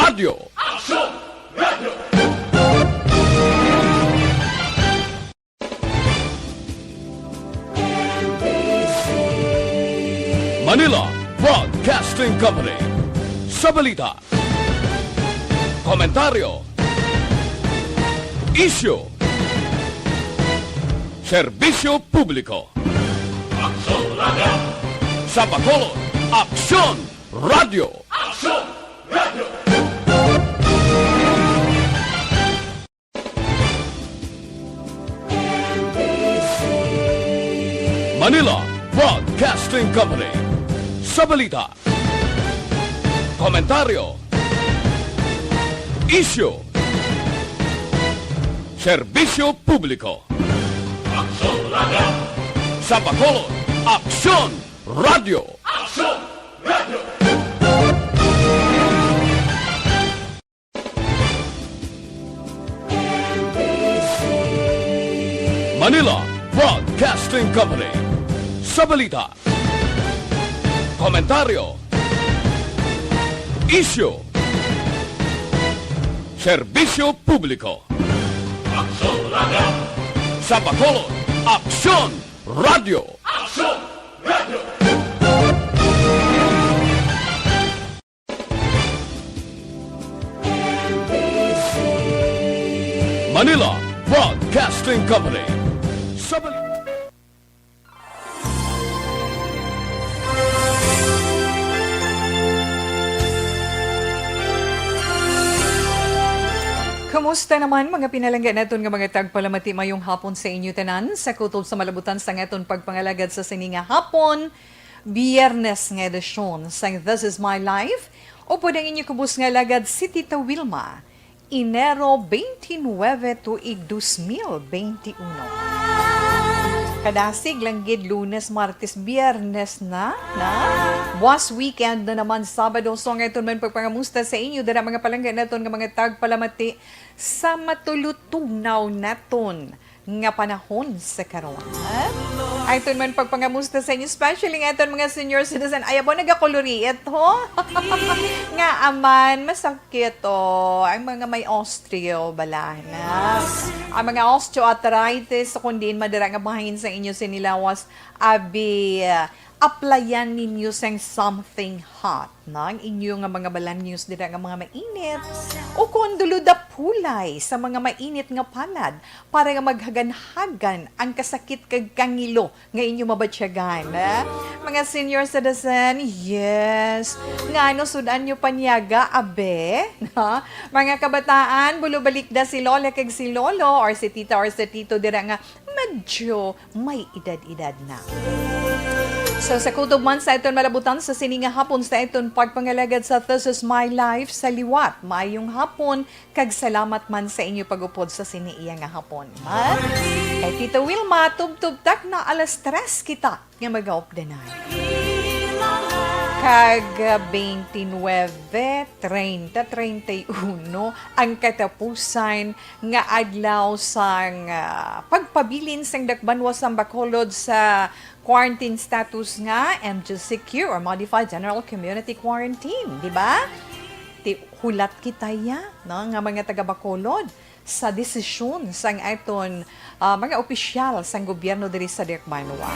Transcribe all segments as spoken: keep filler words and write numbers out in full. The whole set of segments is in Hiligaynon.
Radio. Manila Broadcasting Company. Sa balita, komentaryo, isyu, serbisyo publiko. Sa Bacolod, Aksyon Radio. Manila Broadcasting Company. Sa balita, komentaryo, isyu, serbisyo publiko. Sa Bacolod, Aksyon Radio. Manila Broadcasting Company. Sa balita, komentaryo, isyu, serbisyo publiko. Sa Bacolod, Aksyon Radio. Manila Broadcasting Company. Sa bal- Kumusta naman, mga pinalangga naton nga mga tagpalamati? Mayong hapon sa inyo tanan. Sa kutob sa malabutan sang aton pagpangalagad sa sini nga hapon, Biyernes nga edisyon sang This Is My Life, upod ang inyo kubos nga alagad, si Tita Wilma. Enero twenty-nine, tuig dos mil benti uno. Kadasig lang gid, Lunes, Martes, Biyernes na, na. Buwas weekend na naman, Sabado. So, ang aton man pagpangamusta sa inyo, dira, mga palangga naton nga mga tagpalamati sa matulutugnaw naton nga panahon sa karon. Ha? Aton man pagpangamusta sa inyo, especially nga aton mga senior citizen. Ay, abo, nagakuluriit, ho? Nga aman, masakit, oh. Ang mga may osteo, bala na. Ang mga osteoarthritis, kung diin madira nga bahin sa inyo sinilawas, abi, applyan ninyo sang something hot, na ang inyo nga mga balanyos dira nga mga mainit, o kon dulodapulay sa mga mainit nga palad para nga maghaganhagan ang kasakit kag kangilo nga inyo mabatyagan, eh? Mga senior citizen, yes. Ngano sud-an nyo panyaga, abe? Na? Mga kabataan, bulo-balikda si lola kag si lolo, or si tita or si tito dira nga medyo may edad-edad na. So, sa kutob man sa aton malabutan sa sini nga hapon sa aton pagpangalagad sa This Is My Life, sa liwat, maayong hapon, kag salamat man sa inyo pag-upod sa sini iya nga hapon. Ha? Kay Tito Wilma, tubtob tak na alas tres kita nga magaupdanay. Kag, ah, twenty-nine, treinta, treinta y uno ang katapusan nga adlaw sang, ah, pagpabilin sang dakbanwa sang Bacolod sa quarantine status nga M G C Q or Modified General Community Quarantine, di ba? Ti, hulat kita ya, no, nga mga taga Bacolod sa desisyon sang aton, ah, mga opisyal sang gobyerno diri sa dakbanwa.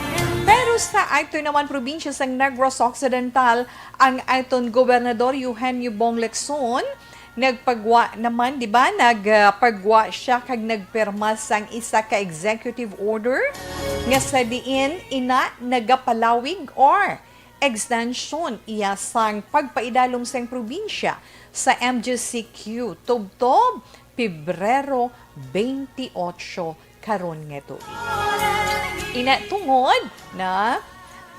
Pero sa aton naman probinsya sang Negros Occidental, ang aton Gobernador Eugenio Bong Lacson nagpagwa naman, di ba? Nagpagwa siya kag nagpirma sang isa ka executive order nga sa diin ina nagapalawig or extension iya sang pagpaidalom sang probinsya sa M G C Q tubtob Pebrero twenty-eight karon nga tuig. Ina tungod na,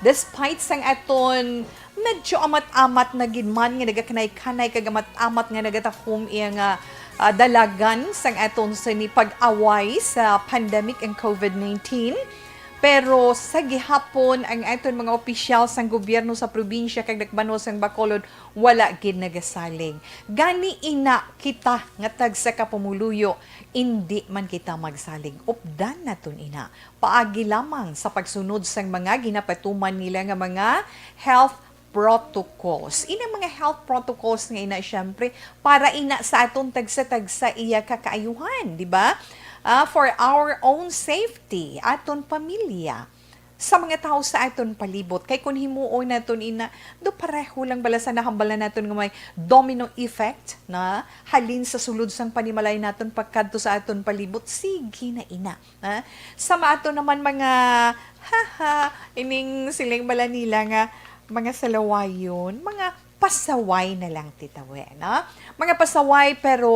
despite sang aton medyo amat-amat na gid man nga nagakanay-kanay kag amat-amat nga nagatakom iya nga, ah, dalagan sang aton sini pag-away sa pandemic ang covid nineteen, pero sa gihapon, ang aton mga opisyal sang gobyerno sa probinsya kag dakbanwa sang Bacolod wala gid nagasalig. Gani ina kita nga tagsa ka pumuluyo, indi man kita magsalig. Updan naton ina. Paagi lamang sa pagsunod sang mga ginapatuman nila nga mga health protocols. Inang mga health protocols nga ina, syempre, para ina sa aton tagsa-tagsa iya kakaayuhan, di ba? Ah, for our own safety, aton pamilya, sa mga tawo sa aton palibot. Kay kung himuon naton ina, do pareho lang bala sa nahambal na naton nga may domino effect na halin sa sulod sang panimalay naton pagkadto sa aton palibot. Sige na ina. Ha? Sama ato naman mga, haha, ining siling bala nila nga mga salawayon, mga pasaway na lang, Tita We, no? Mga pasaway, pero,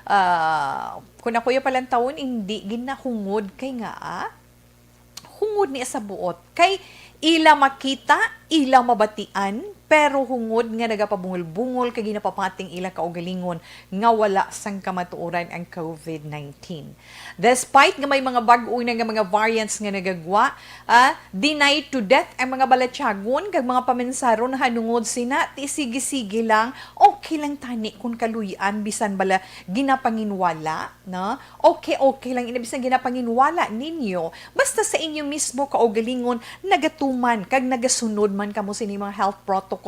ah, kung ako yung palantawon, hindi ginahungod kay nga, ah, hungod ni sa buot. Kay ila makita, ila mabatian, pero hungod nga nagapabungol-bungol kay ginapapating ila kaugalingon nga wala sang kamatuoran ang covid nineteen. Despite nga may mga bag-o na nga mga variants nga nagagwa, ah, deny to death ang mga balatyagon kag mga pamensaron, hanungod sina, ti sige-sige lang, okay lang tani kung kaluy-an bisan bala ginapanginwala, no? Okay, okay lang ina bisan ginapanginwala ninyo, basta sa inyo mismo kaugalingon nagatuman kag nagasunod man kamo sini mga health protocols.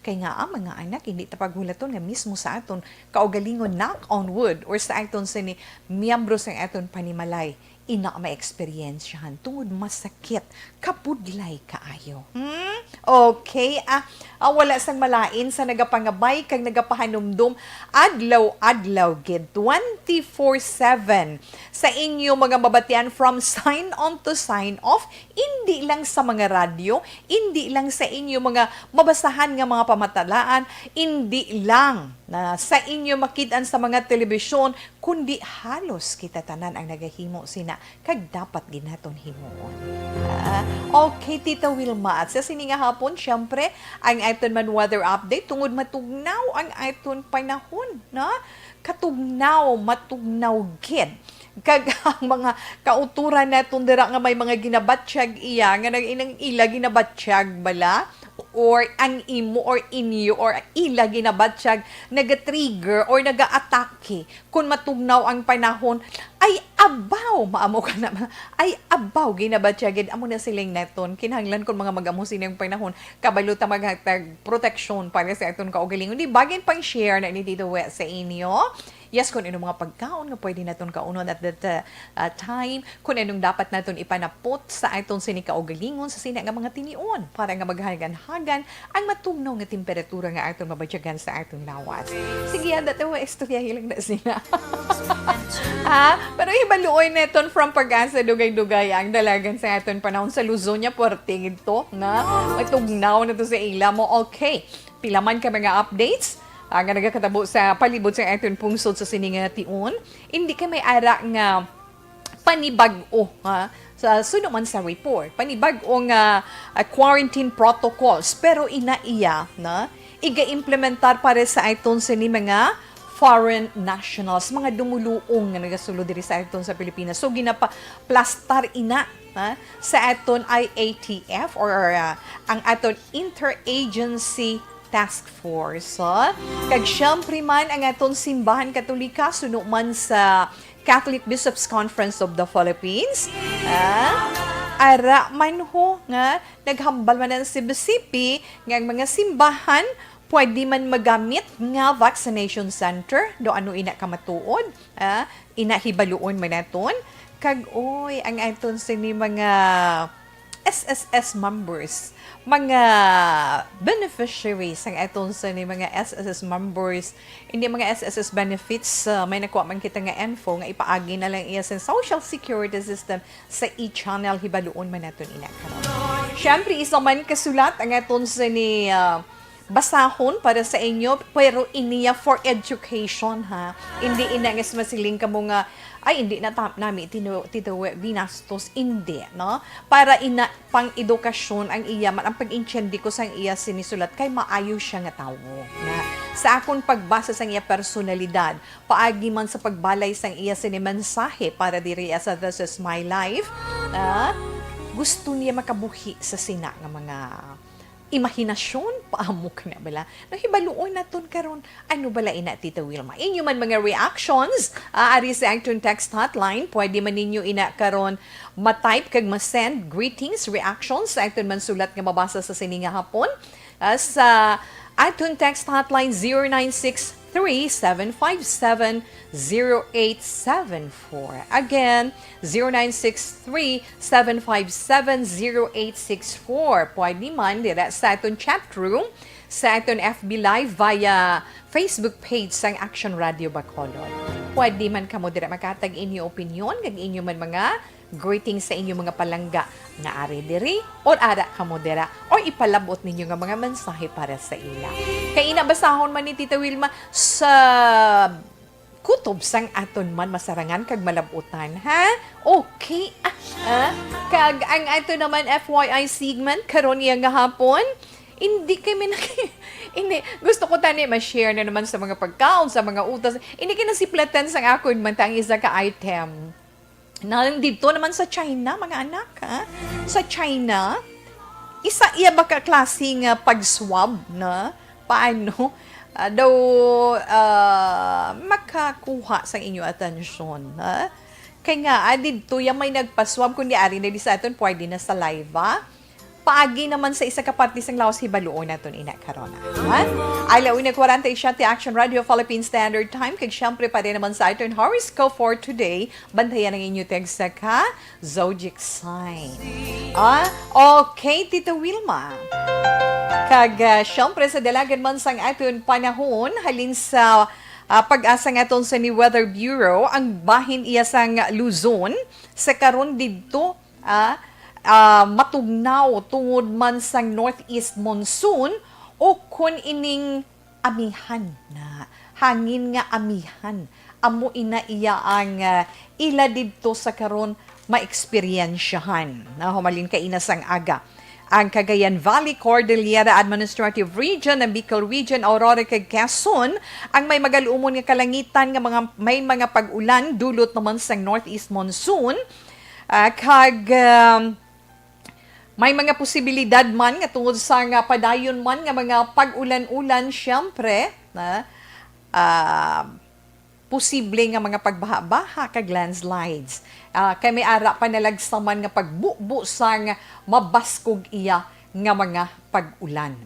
Kay nga ang mga anak, hindi ta paghulaton nga mismo sa aton kaugalingon, knock on wood, or sa aton sini miyembro sa aton panimalay, ina ma-eksperyensyahan tungod masakit, kabudlay kaayo. Hmm? Okay, ah, ah, wala sang malain sa nagapangabay kag nagapahanumdom adlaw-adlaw gid, twenty-four seven, sa inyo mga mabatian from sign on to sign off, indi lang sa mga radyo, indi lang sa inyo mga mabasahan nga mga pamatalaan, indi lang na sa inyo makit-an sa mga telebisyon, kundi halos kita tanan ang nagahimo sina, kag dapat gid naton himuon. Ah, okay, Tita Wilma, at sa sini nga hapon, syempre, ang aton man weather update tungod matugnaw ang aton panahon, no? Katugnaw, matugnaw gid. Kag ang mga kauturan naton dira nga may mga ginabatyag iya, nga nag-, inang ila ginabatyag bala, or ang imo, or inyo, or ila ginabatyag, naga-trigger or naga-atake kun matugnaw ang panahon. Ay, abaw! Maamo ka na. Ay, abaw! Ginabatyag gid. Amo na siling naton. Kinahanglan kun mga mag-amo sining panahon, kabalo ta maghatag proteksyon para sa aton kaugalingon. Di ba, ginpang-share na ni Tito We sa inyo? Yes, kung anong mga pagkaon nga pwede naton kaunon at that, uh, uh, time, kung anong dapat naton ipanapot sa aton sini kaugalingon sa sina nga mga tinion para nga maghagan-hagan ang matugnaw nga temperatura nga aton mabatyagan sa aton lawas. Sige, anda tayo, istoryahi lang na sila. Ha? Pero hibaluoy naton from Pag-asa, Dugay-Dugay ang dalagan sa aton panahon sa Luzon niya, puwerte gid to, na matugnaw na to sa ila mo. Okay. Pila man ka mga updates, ah, nga nagakatabo sa palibot sa aton pungsod sa sini nga tion. Hindi kay may ara nga panibag-o, ha? Sa suno man sa report, panibag-o nga, ah, quarantine protocols, pero ina iya na iga-implementar para sa aton sini mga foreign nationals, mga dumuluong nga nagasulod diri sa aton sa Pilipinas. So, ginapaplastar ina, ha, sa aton I A T F or, ah, ang aton Interagency Task Force. So, kag siyempre man ang aton simbahan Katolika, suno man sa Catholic Bishops' Conference of the Philippines, ah, ara man ho nga naghambal man ang C B C P nga ang mga simbahan pwede man magamit nga vaccination center, do ano ina ka matuod, ah, ina hibaluon man naton. Kag, oy, ang aton sini mga S S S members, mga beneficiaries ang aton sini mga S S S members, hindi mga S S S benefits, ah, may nakuha man kita nga info nga ipaagi na lang iya sa social security system sa e-channel, hibaluon man naton ina karon. Siyempre, isa man ka sulat ang aton sini, ah, basahon para sa inyo, pero iniya for education, ha. Hindi ina nga masiling kamo nga, "Ay, hindi na ta-, nami tinu-, tituwi binastos." Hindi, no? Para ina pang edukasyon ang iya, man ang pag-intindi ko sang iya sinisulat kay maayo siya nga tawo. Na, sa akon pagbasa sang iya personalidad, paagi man sa pagbalay sang iya sini mensahe para diri sa This Is My Life, ah, gusto niya makabuhi sa sina nga mga imahinasyon, paamok na bala. Nahibaluon naton karon, ano bala ina, Tita Wilma? Inyo man mga reactions, ah, ari sa aton text hotline, pwede man ninyo ina karon ma-type kag ma-send greetings, reactions sa aton man sulat nga mabasa sa sini nga hapon. Ah, sa aton text hotline, zero nine six three, seven five seven, zero eight seven four. Again, zero nine six three, seven five seven, zero eight six four. Pwede man dira sa aton chat room, sa aton F B Live via Facebook page sang Action Radio Bacolod. Pwede man kamo dira makatag inyo opinyon kag inyo man mga greetings sa inyo mga palangga nga ari diri or ara kamo dira, or ipalabot ninyo nga mga mensahe para sa ila. Kay ina, basahon man ni Tita Wilma sa kutob sang aton man masarangan kag malabutan, ha? Okay. Ah, ah. Kag ang ato naman F Y I segment karon iya nga hapon, hindi kami naki-, hindi, gusto ko tani ma-share na naman sa mga pagkaon, sa mga utas. Hindi kay nasiplatan sang akon man tang isa ka item. Nandito naman sa China, mga anak, ha? Sa China, isa iya ba ka klase nga pag-swab na? Paano, ah, daw, ah, makakuha sa inyo atensyon, ha? Kay nga, ah, didto ya may nagpa-swab, kundi ari na di sa aton, pwede na saliva. Paagi naman sa isa ka parte sang lawas, hibaluon naton ina karon, ha? Alauna kwarenta y siyete, Action Radio Philippine Standard Time, kag syempre, pare naman sa aton horoscope for today. Bantayan ang inyo text sa ka zodiac sign. Ah, okay, Tita Wilma. Kag, ah, syempre, sa dalagan man sang aton panahon, halin sa, ah, pag-asa nga aton sa ni Weather Bureau, ang bahin iya sang Luzon, sa karon didto, ah, ah, matugnaw tungod man sang northeast monsoon o kon ining amihan na, hangin nga amihan. Amo ina iya ang, ah, ila didto sa karon maeksperiensyahan. Na, humalin kaina sang aga, ang Cagayan Valley, Cordillera Administrative Region, ang Bicol Region, Aurora, kag Quezon ang may magal-umon nga kalangitan nga mga, may mga pag-ulan dulot naman sang northeast monsoon. Ah, kag, um, may mga posibilidad man nga tungod sa nga padayon man nga mga pag-ulan-ulan, siyempre, na, ah, posible nga mga pagbaha-baha kag landslides. Ah, kay may ara panalagsaman nga pagbubo sang mabaskog iya nga mga pag-ulan.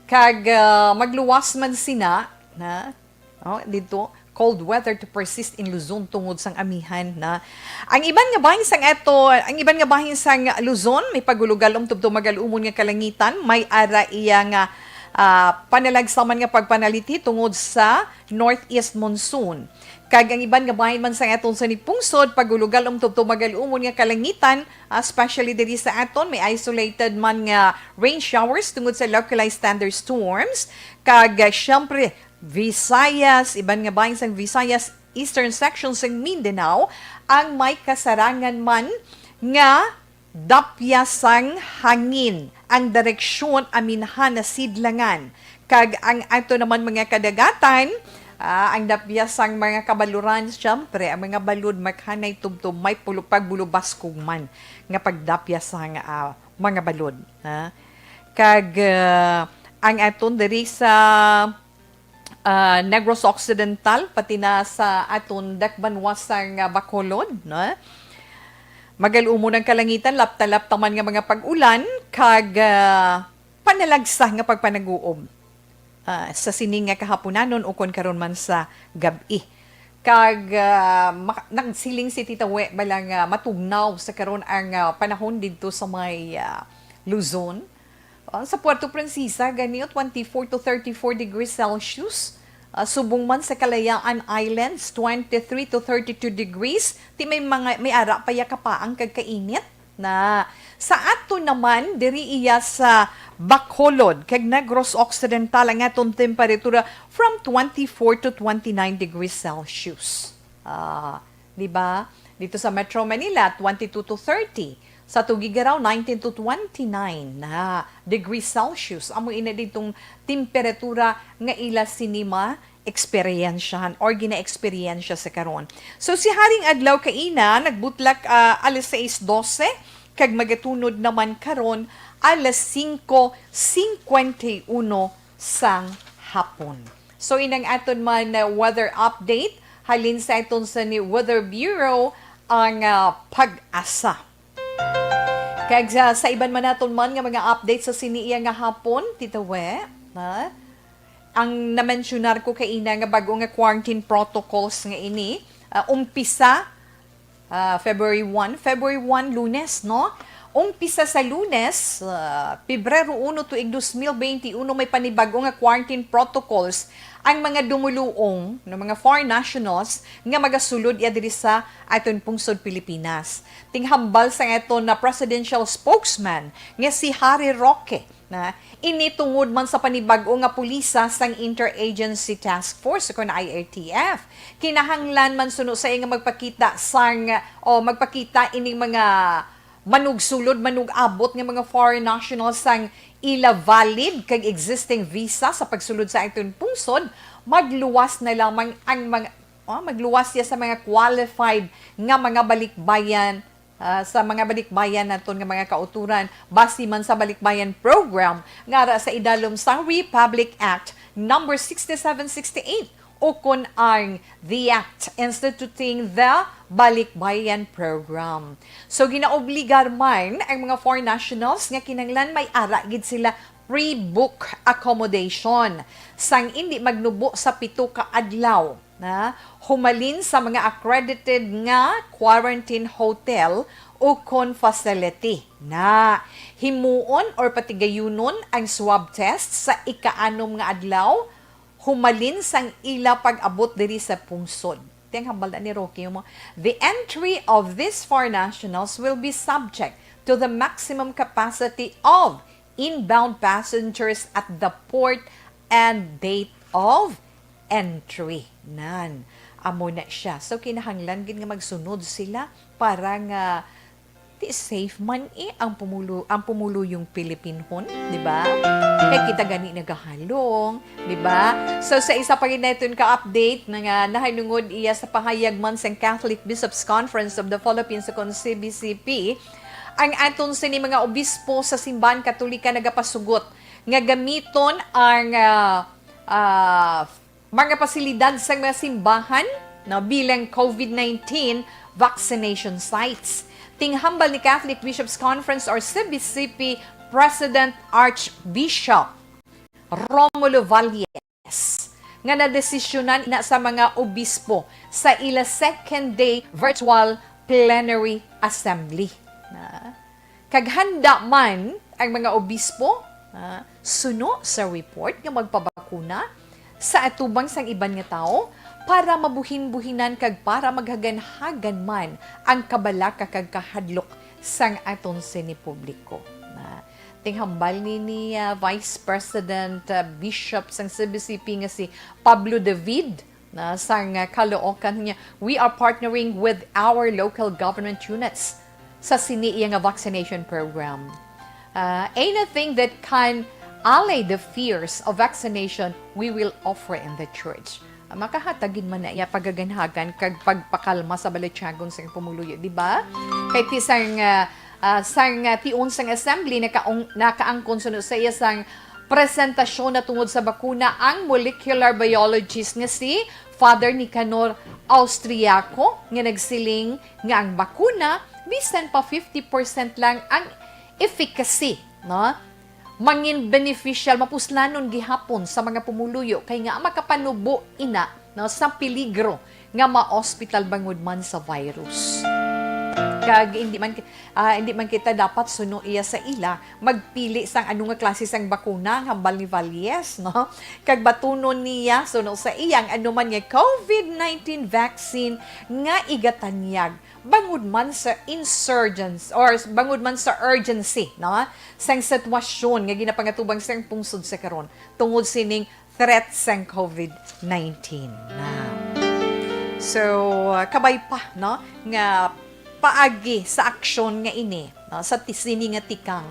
Kag, ah, magluwas man sina, na, oh, dito, cold weather to persist in Luzon tungod sang amihan na. Ang iban nga bahin sang ato, ang iban nga bahin sang Luzon, may pagulugalom tubtob magal-umon nga kalangitan, may ara iya nga, ah, panalagsaman nga pagpanaliti tungod sa northeast monsoon. Kag ang iban nga bahin man sang aton sa nipungsod, pagulugalom tubtob magal-umon nga kalangitan, ah, especially diri sa aton, may isolated man nga rain showers tungod sa localized thunderstorms. Kag, ah, syempre, Visayas, iban nga bahin sang Visayas, eastern section sang Mindanao, ang may kasarangan man nga dapya sang hangin, ang direksyon aminhan na sidlangan, kag ang ato naman mga kadagatan, ah, ang dapya sang mga kabaluran, siyempre, ang mga balod makhanay tubtob may pulo-, pagbulubaskog man nga pagdapya sang, ah, mga balod, ha? Kag, ah, ang aton diri sa ah, Negros Occidental, pati na sa aton dakbanwa sang, ah, Bacolod, no? Magal-umon ang kalangitan, lapta-lapta man nga mga pag-ulan, kag, ah, panalagsa nga pagpanaguob, ah, sa sini nga kahapunanon ukon karon man sa gab-i. Kag, ah, maka-, nagsiling si Tita We bala nga matugnaw sa karon ang, ah, panahon didto sa may, ah, Luzon. Ah, sa Puerto Princesa, gani, twenty-four to thirty-four degrees Celsius. Ah, subong man sa Kalayaan Islands, twenty-three to thirty-two degrees. Ti may mga, may ara pa ya kapaang kag kainit na. Sa ato naman, diri iya sa Bacolod kag Negros Occidental, ang aton temperatura from twenty-four to twenty-nine degrees Celsius. Ah, di ba? Dito sa Metro Manila, twenty-two to thirty. Sa Tuguegarao, nineteen to twenty-nine na degrees Celsius. Amo ina ditong temperatura nga ila sini ma-eksperyensyahan or gina-eksperyensya sa karon. So, si Haring Adlaw kaina nagbutlak, ah, alas sais dose, kag magatunod naman karon alas singko singkwenta y uno sang hapon. So, inang aton man, ah, weather update halin sa aton sa ni Weather Bureau, ang, ah, Pag-asa. Kag sa, sa iban man naton man nga mga update sa sini iya nga hapon, Tita We, ha? Ang na-mentionar ko kaina nga bag-o nga quarantine protocols nga ini, ah, umpisa, ah, February one, February one, Lunes, no? Umpisa sa Lunes, ah, Pebrero uno tuig dos mil beinti uno, may panibag-o nga quarantine protocols ang mga dumuluong, no, mga foreign nationals nga magasulod iya diri sa aton pungsod Pilipinas. Tinghambal sang aton na presidential spokesman nga si Harry Roque, na ini tungod man sa panibag-o nga pulisa sang Interagency Task Force, kon I R T F. Kinahanglan man suno sa iya nga magpakita sang, o magpakita ining mga manugsulod, manug-abot nga mga foreign nationals sang ila valid kag existing visa sa pagsulod sa aton pungsod, magluwas na lamang ang mga, oh, magluwas siya sa mga qualified nga mga balikbayan, ah, sa mga balikbayan naton nga mga kauturan, basi man sa balikbayan program nga ara sa idalom sang Republic Act number sixty-seven sixty-eight, ukon ang the Act instituting the Balikbayan Program. So, ginaobligar man ang mga foreign nationals nga kinahanglan may ara gid sila pre-book accommodation sang indi magnubo sa pito ka adlaw, na humalin sa mga accredited nga quarantine hotel ukon facility. Na himuon or patigayunon ang swab test sa ikaanom nga adlaw humalin sang ila pag-abot diri sa pungsod. Tinghambal na ni Roque mo, the entry of these foreign nationals will be subject to the maximum capacity of inbound passengers at the port and date of entry. Nan, amo na siya. So, kinahanglan gid nga magsunod sila para nga di safe man, eh, ang pumulo-, ang pumuluyong Pilipinhon, di ba? Kay kita gani nagahalong, di ba? So, sa isa pa gid naton ka update na nga nahanungod iya sa pahayag man sang Catholic Bishops' Conference of the Philippines, kon C B C P, ang aton sini mga obispo sa simbahan Katolika nagapasugot nga gamiton ang, ah, ah, mga pasilidad sang mga simbahan, no, bilang COVID nineteen vaccination sites. Tinghambal ni Catholic Bishops' Conference or C B C P President Archbishop Romulo Valles nga nadesisyonan na sa mga obispo sa ila second day virtual plenary assembly. Na, kag handa man ang mga obispo, ah, suno sa report nga magpabakuna sa atubang sang iban nga tawo para mabuhin-buhinan kag para maghaganhagan man ang kabalaka kag kahadlok sang aton sini publiko. Na, tinghambal ni, ni, ah, Vice President, ah, Bishop sang C B C P nga si Pablo David, na sang, ah, Caloocan niya, "We are partnering with our local government units sa sini iya nga vaccination program. Ah, anything that can allay the fears of vaccination, we will offer in the church." Ah, makahatag gid man na iya pagaganhagan kag pagpakalma sa balatyagon sang pumuluyo, di ba? Kay ti sang, ah, ah, sang, ah, tion sang assembly nakaung-, nakaangkon suno sa iya sang presentasyon na tungod sa bakuna ang molecular biologist nga si Father Nicanor Austriaco, nga nagsiling nga ang bakuna, bisan pa fifty percent lang ang efficacy, no? Mangin beneficial, mapuslanon gihapon sa mga pumuluyo, kay nga makapanubo ina, no, sa peligro nga ma-ospital bangod man sa virus. Kag hindi man ki-, ah, hindi man kita dapat suno iya sa ila magpili sang ano nga klase sang bakuna ang hambal ni Valles, no? Kag batunon niya suno sa iya ang ano man nga COVID nineteen vaccine nga igatanyag bangod man sa insurgence or bangod man sa urgency, no, sang sitwasyon nga ginapangatubang sang pungsod sa karon tungod sining threat sang COVID nineteen. Na. So, uh, kabay pa, no, nga paagi sa aksyon nga ini, no, sa ti-, sini nga tikang,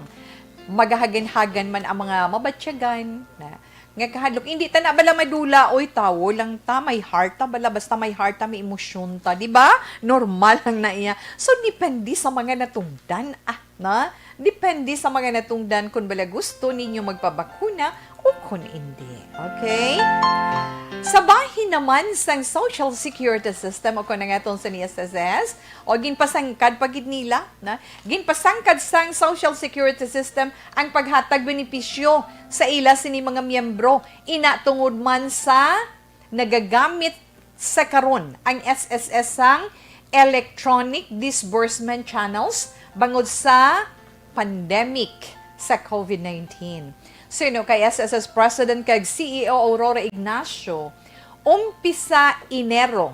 magahaganhagan man ang mga mabatyagan, na, nga kahadlok. Hindi ta na bala madula, oy, tawo lang ta, may heart ta bala, basta may heart ta, may emosyon ta, di ba? Normal lang na iya. So, depende sa mga natungdan, ah, na? Depende sa mga natungdan kung bala gusto ninyo magpabakuna o Kung hindi. Okay? Sa bahin naman sang Social Security System o kung nangaton sa S S S, o ginpasangkad pa gid nila, na, ginpasangkad sang Social Security System ang paghatag benepisyo sa ila sini mga miyembro, ina tungod man sa nagagamit sa karon ang S S S sang electronic disbursement channels bangod sa pandemic sa COVID nineteen. Suno kay S S S President kag C E O Aurora Ignacio, umpisa Enero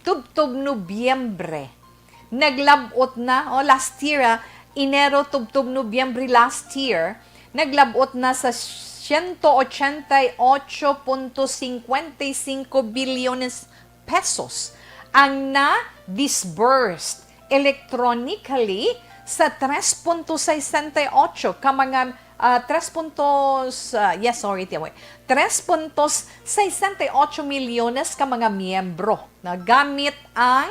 tubtob Nobyembre, naglab-ot na, oh, last year, ah, Enero tubtob Nobyembre last year, naglab-ot na sa siyento ochenta y ocho punto singkwenta y singko bilyones pesos ang na-disbursed electronically sa tres punto sesenta y ocho ka mga, ah, tres puntos, ah, yes, sorry, tiyaw, eh. Tres puntos sesenta y ocho milyones ka mga miyembro na gamit ang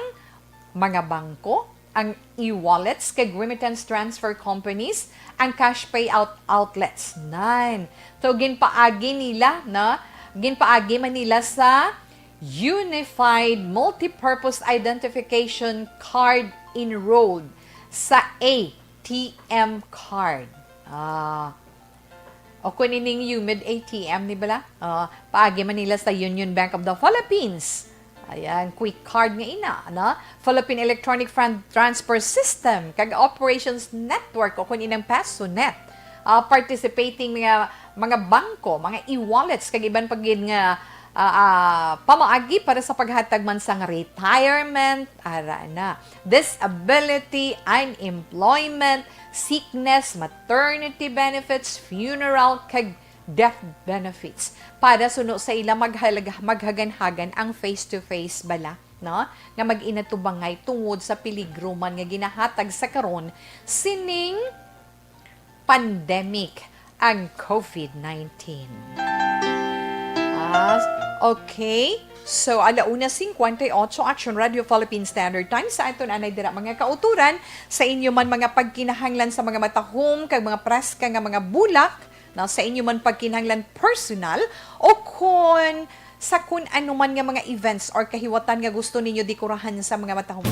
mga bangko, ang e-wallets kag remittance transfer companies, ang cash payout outlets. Nine. So, ginpaagi nila, na, ginpaagi man nila sa Unified Multipurpose Identification Card enrolled sa A T M card. Ah. O kung ining humid A T M, di bala? Ah, paagi man nila sa Union Bank of the Philippines. Ayan, quick card nga ina, no? Philippine Electronic Fund Transfer System, kag Operations Network, o kung inang PesoNet. Ah, participating mga, mga bangko, mga e-wallets, kag iban pa gid nga, ah, ah, pamaagi para sa paghatag man sang retirement, ara na, disability, unemployment, sickness, maternity benefits, funeral, kag death benefits. Para suno sa ila maghalag-, maghaganhagan ang face-to-face bala, no? Nga mag-inatubangay tungod sa peligro man nga ginahatag sa karon sining pandemic ang COVID nineteen. Ah, okay. So, ala una singkwenta y ocho, Action Radio Philippine Standard Time. Sa aton anay dira, mga kauturan, sa inyo man mga pagkinahanglan sa mga matahom kag mga preska nga mga bulak, na sa inyo man pagkinahanglan personal, o kon sa kun ano man nga mga events or kahiwatan nga gusto ninyo dekorahan sa mga matahom.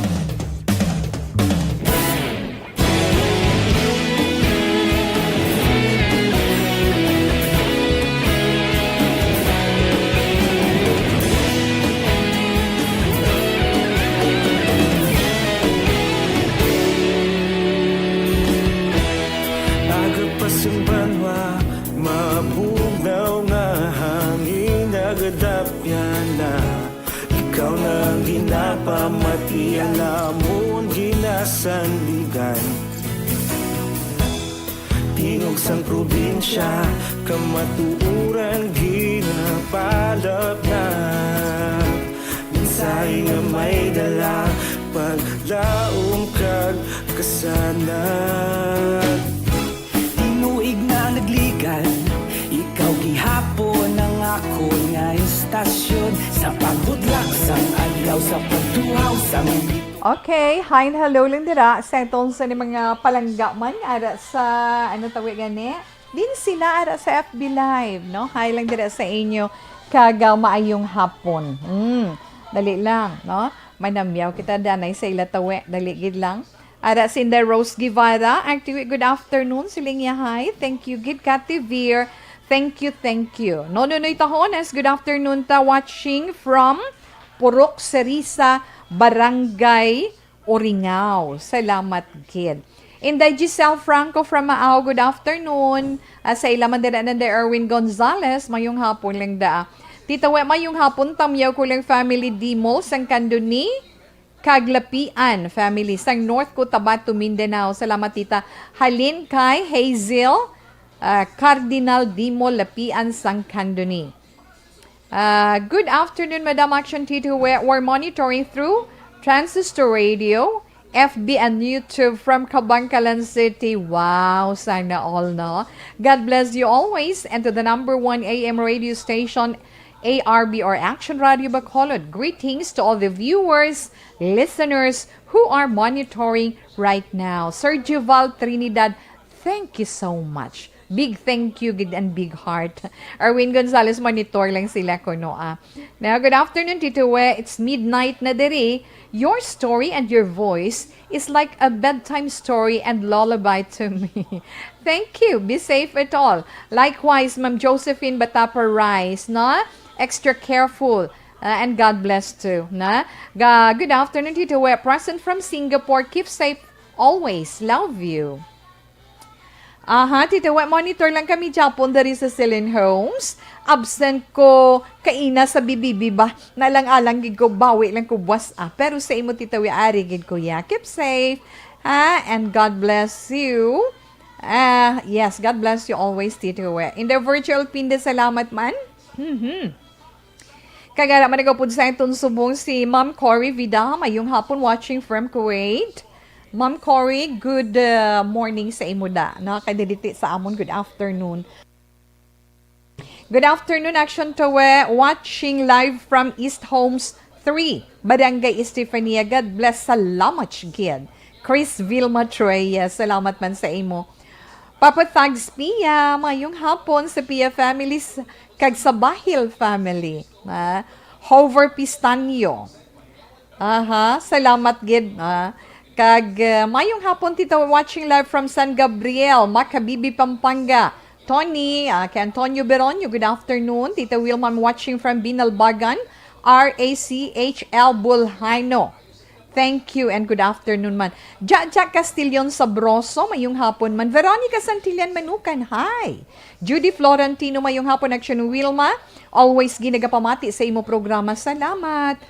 Aga pa sing banwa, mabugnaw nga hangin nagadapyan na. Ikaw na ang ginapamati, ang amon ginasandigan. Tingog sang probinsya, kamatuoran ginapalapnap. Mensahe nga may dala, paglaom kag kasanag. Tinuig na nagligan, ikaw gihapon ang akon nga istasyon. Sa pagbudlak sang adlaw, sa pagtuhaw sang Okay, hi and hello lang dira sa atong sa ni mga palangga man ara sa, ano tawag gani? Din sila ara sa F B Live, no? Hi lang dira sa inyo kag, ah, maayong hapon. Mm, dali lang, no? Manamyaw kita danay sa ila tawi. Dali gid lang. Ara si Inday Rose Guevara, ang tiwi, good afternoon. Siling niya, hi. Thank you gid, Kati Veer. Thank you, thank you. Nononoy Tahones, good afternoon ta, watching from Purok Serisa, Barangay Uringao. Salamat gid. Inday Giselle Franco from Maao, good afternoon. Ah, sa ila man dira, Nanday Erwin Gonzalez, mayong hapon lang da. Tita We, mayong hapon, tamyaw ko lang family Dimol, sang Candoni, kag Lapian family, sang North Cotabato, Mindanao. Salamat, tita. Halin kay Hazel, ah, Cardinal Dimol, Lapian, sang Candoni. Ah, good afternoon, Madam Action Tito. We're, we're monitoring through Transistor Radio, F B, and YouTube from Kabankalan City. Wow, sana all, no? God bless you always, and to the number one A M radio station, A R B, or Action Radio Bacolod. Greetings to all the viewers, listeners who are monitoring right now. Sir Juval Trinidad, thank you so much. Big thank you gid and big heart. Erwin Gonzalez, monitor lang sila kuno, ah. Now, good afternoon, Tito We. It's midnight na diri. Your story and your voice is like a bedtime story and lullaby to me. Thank you. Be safe at all. Likewise, Ma'am Josephine Batapa Rice, no? Extra careful. Uh, and God bless too, na? Ga, good afternoon, Tito We. Present from Singapore. Keep safe always. Love you. Aha, Tito We, monitor lang kami gyapon diri sa Celine Homes. Absent ko kaina sa bibibi ba? Nalang-alang gid ko, bawi lang ko buwas, ah. Pero sa imo, Tito We, ari gid ko, ya. Keep safe, ha? And God bless you. Ah, yes, God bless you always, Tito We. In the virtual pin, salamat man. Mhm. Kag ara man nagapod sa aton subong si Ma'am Cory Vida, mayong hapon, watching from Kuwait. Ma'am Cory, good, uh, morning sa imo da, no? Kay diditi sa amon, good afternoon. Good afternoon, Action Tawe, watching live from East Homes three, Barangay Estefania. God bless. Salamat, gid. Chris Vilma Troya, salamat man sa imo. Papa Thags Pia, mayong hapon sa Pia families kag sa Bahil family. Ah, Hover Pistanyo. Aha, salamat gid, ah. Kag, ah, mayong hapon, Tito, watching live from San Gabriel, Makabibi, Pampanga. Tony, ah, kay Antonio Beronio, good afternoon. Tita Wilma, I'm watching from Binalbagan, R A C H L Bulhano. Thank you and good afternoon man. Jaja Castillon Sabroso, mayong hapon man. Veronica Santillan Manukan, hi. Judy Florentino, mayong hapon, Action Wilma. Always ginagapamati sa imo programa. Salamat.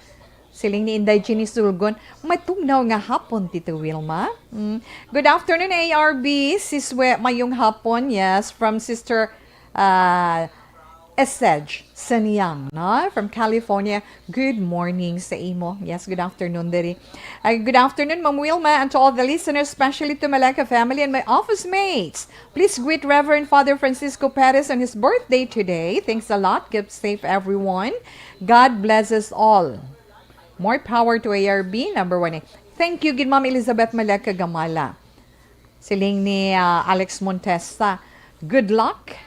Siling ni Inday Jenny Sulgon, "Matugnaw nga hapon, Tito Wilma." Mm. Good afternoon, A R B. Siswe, mayong hapon. Yes, from Sister, ah, Esej Sanyang, no? From California. Good morning sa imo. Yes, good afternoon, diri. Ah, good afternoon, Ma'am Wilma, and to all the listeners, especially to Maleka family and my office mates. Please greet Reverend Father Francisco Perez on his birthday today. Thanks a lot. Keep safe, everyone. God bless us all. More power to A R B, number one. Thank you gid, Ma'am Elizabeth Malek Gamala. Siling ni, ah, Alex Montesa, "Good luck."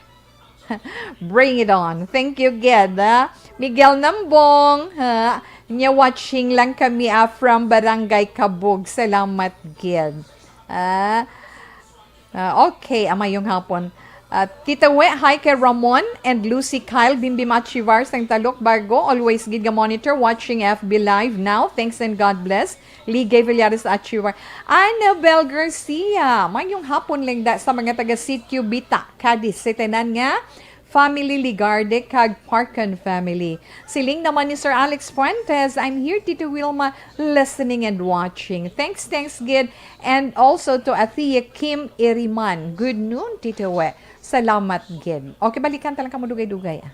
Bring it on. Thank you gid, ah. Miguel Nambong, ha? Nya watching lang kami, ah, from Barangay Kabug. Salamat gid. Ah, Ah, okay, ah, mayong hapon. Ah, Tita We, hi kay Ramon and Lucy Kyle Bimbim Achivar sang Talok Bago. Always gid nga monitor, watching F B Live now. Thanks and God bless. Lee Gay Villares Achivar. Annabel Garcia, mayong hapon, Lengda, sa mga taga Sitio Bita, Cadiz, sa tanan nga family, Ligarde kag Parkan family. Siling naman ni Sir Alex Fuentes, "I'm here, Tito Wilma, listening and watching." Thanks, thanks gid. And also to Athea Kim Iriman. Good noon, Tito We. Salamat gid. Okay, balikan ta lang kamo dugay-dugay, ah.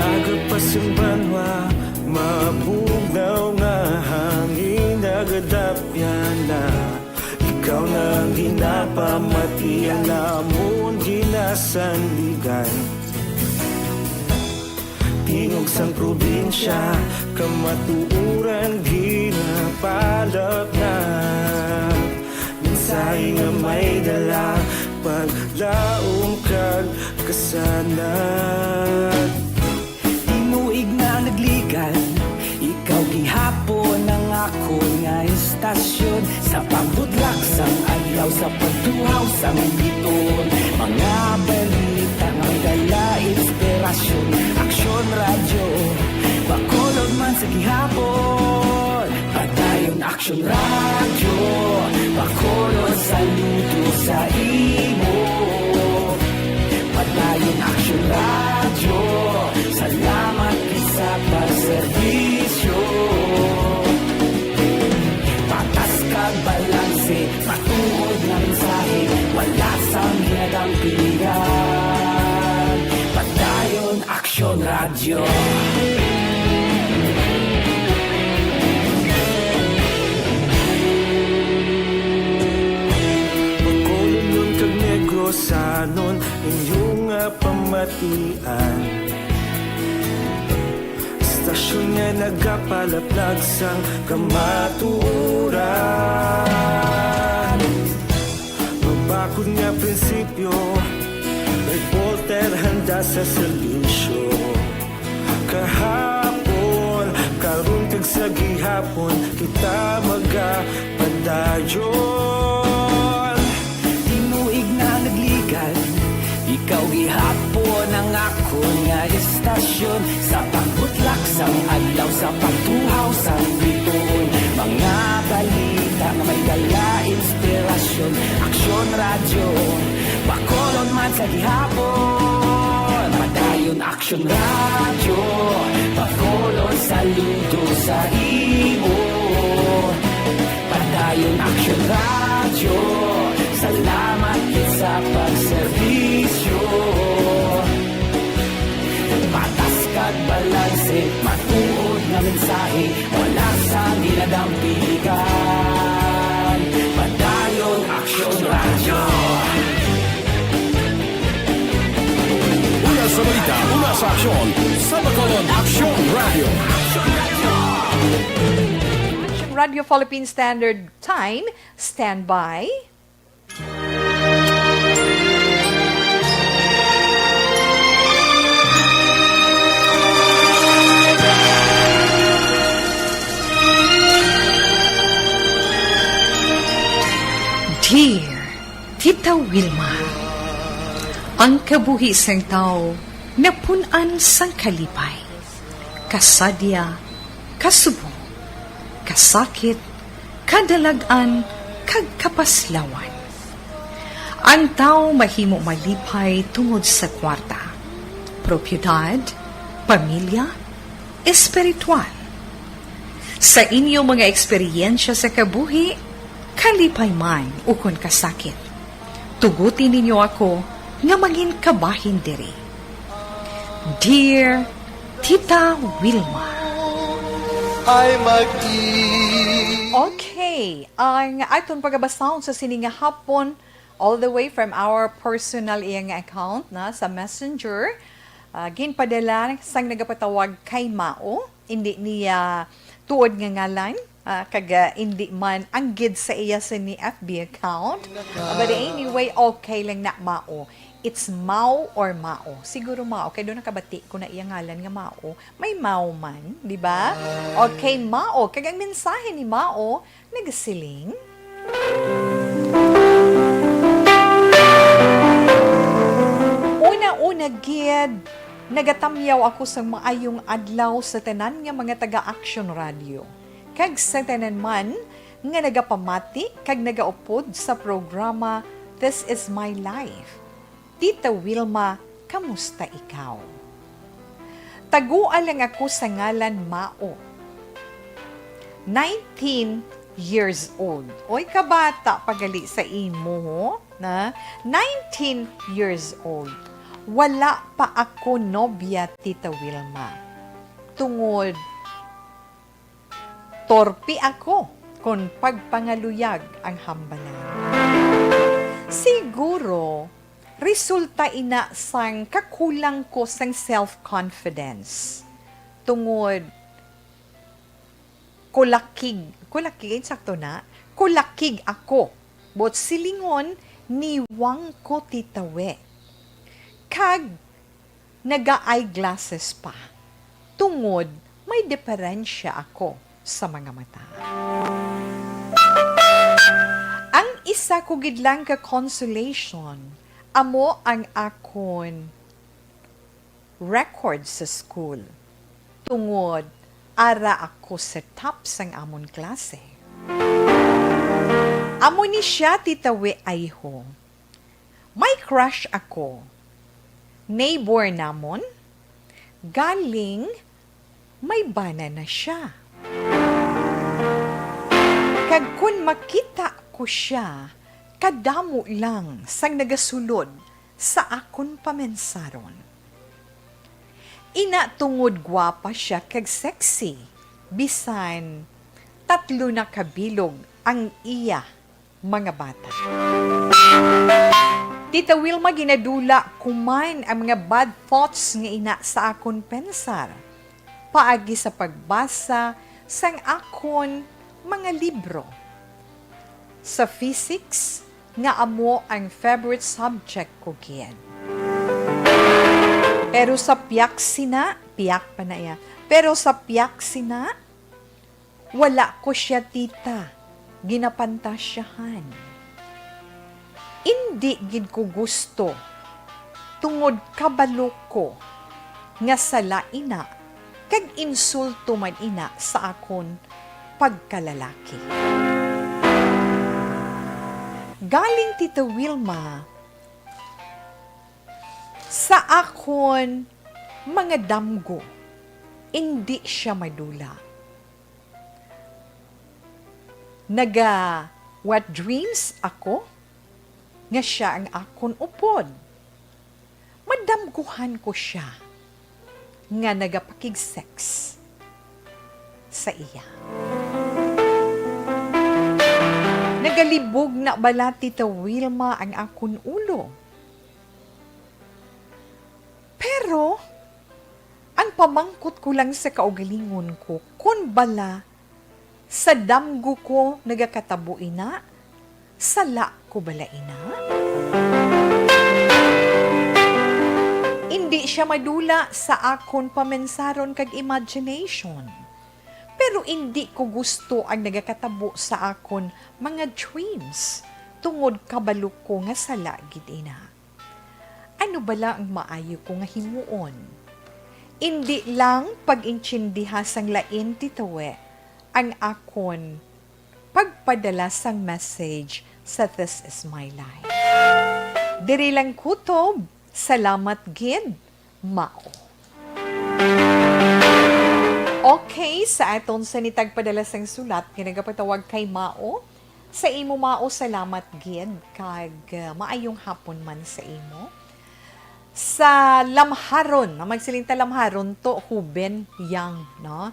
Aga pa sing banwa, mabugnaw nga hangin, nagadapyan na. Ikaw na ang ginapamati, ang amon ginasandigan. Tingog sang probinsya, kamatuoran ginapalapnag. Mensahe nga may dala, paglaom kag kasanag. Tinuig na nagligan, ikaw gihapon ang akon nga istasyon. Sa pagbudlak sang adlaw, sa pagtuhaw sang biton, mga balita nga may dala inspirasyon. Aksyon Radyo, Bacolod man sa gihapon. Padayon Aksyon Radyo, Bacolod, saludo sa imo. Padayon Aksyon Radyo, salamat gid sa pagserbisyo. Patas kag balanse, matuod nga mensahe, wala sang ginadampigan. Padayon Aksyon Radyo. Tanon inyo nga pamatian. Istasyon nga nagapalaplag sang kamatuoran. Mabakod nga prinsipyo, reporter handa sa serbisyo. Kahapon, karon kag sa gihapon, kita magapadayon. Tinuig na nagligad, ikaw gihapon ang akon nga istasyon. Sa pagbutlak sang adlaw, sa pagtuhaw sang bituon, mga balita nga may dala inspirasyon. Aksyon Radyo, Bacolod man sa gihapon. Padayon Aksyon Radyo, Bacolod, saludo sa imo. Padayon Aksyon Radyo, salamat gid sa pagserbisyo. Patas kag balanse, matuod nga mensahe, wala sang ginadampiligan. Padayon Aksyon Radyo. Una sa balita, una sa aksyon, sa Bacolod, Aksyon Radio. Aksyon Radio Philippine Standard Time, standby. Dear Tita Wilma, ang kabuhi sang tawo napun-an sang kalipay, kasadya, kasubong, kasakit, kadalag-an, kag kapaslawan. Ang tawo mahimo malipay tungod sa kwarta, propiedad, pamilya, espiritual. Sa inyo mga eksperyensya sa kabuhi, kalipay man ukon kasakit, tuguti ninyo ako nga mangin kabahin diri. Dear Tita Wilma. Ay mag-i- Okay, ang aton pagabasahon sa sini nga hapon, all the way from our personal iya nga account na sa Messenger, ah, ginpadala sang nagapatawag kay Mao, indi niya tuod nga ngalan, ah, kag, ah, indi man anggid sa iya sini F B account. Ah, but anyway, okay lang na, Mao. It's Mao or Mao? Siguro Mao, kay doon nakabati ko na iya ngalan nga Mao. May Mao man, di ba? Okay, Mao. Kag ang mensahe ni Mao, nagasiling, una-una gid, nagatamyaw ako sang maayong adlaw sa tanan nga mga taga-Aksyon Radio, kag sa tanan man nga nagapamati kag nagaupod sa programa This Is My Life. Tita Wilma, kamusta ikaw? Tagua lang ako sa ngalan Mao. Nineteen years old. Oy, kabata pa gali sa imo, ho? Na? Nineteen years old. Wala pa ako nobya, Tita Wilma. Tungod torpe ako kon pagpangaluyag ang hambalan. Siguro, resulta ina sang kakulang ko sang self-confidence. Tungod, kulakig, kulakig, sakto na? Kulakig ako. But silingon, niwang ko, Tita We. Kag naga-eyeglasses pa, tungod may diperensya ako sa mga mata. Ang isa ko gid lang ka consolation amo ang akon record sa school, tungod ara ako sa top sang amon klase. Amo ni sia, Tita We, ayho. May crush ako. Neighbor namon. Galing may bana na sia. Kag kon makita ko sia, kadamo lang sang nagasulod sa akon pamensaron. Ina, tungod gwapa sia kag sexy, bisan tatlo na ka bilog ang iya mga bata. Tita Wilma, ginadula ko man ang mga bad thoughts nga ina sa akon pensar paagi sa pagbasa sang akon mga libro. Sa physics, nga amo ang favorite subject ko gid. Pero sa piyak sina, piyak pa na iya. Pero sa piyak sina, wala ko siya, tita, ginapantasyahan. Indi gid ko gusto, tungod kabalo ko nga sala ina kag insulto man ina sa akon pagkalalaki. Galing, Tita Wilma, sa akon mga damgo, indi siya madula. Naga wet dreams ako nga siya ang akon upod. Madamguhan ko siya nga nagapakig-sex sa iya. Nagalibog na bala, Tita Wilma, ang akon ulo. Pero, ang pamangkot ko lang sa kaugalingon ko, kon bala sa damgo ko nagakatabo ina, sala ko bala ina? Indi siya madula sa akon pamensaron kag imagination. Pero indi ko gusto ang nagakatabo sa akon mga dreams, tungod kabalo ko nga sala gid ina. Ano bala ang maayo ko nga himuon? Indi lang pag-intindiha sang lain, Tita Wi, ang akon pagpadala sang message sa This Is My Life. Diri lang kutob. Salamat gid, Mao. Okay, sa aton sini tagpadala sang sulat nga nagapatawag kay Mao, sa imo, Mao, salamat gid, kag, uh, maayong hapon man sa imo. Sa lamharon, na magsiling ta lamharon to, huben, young, no?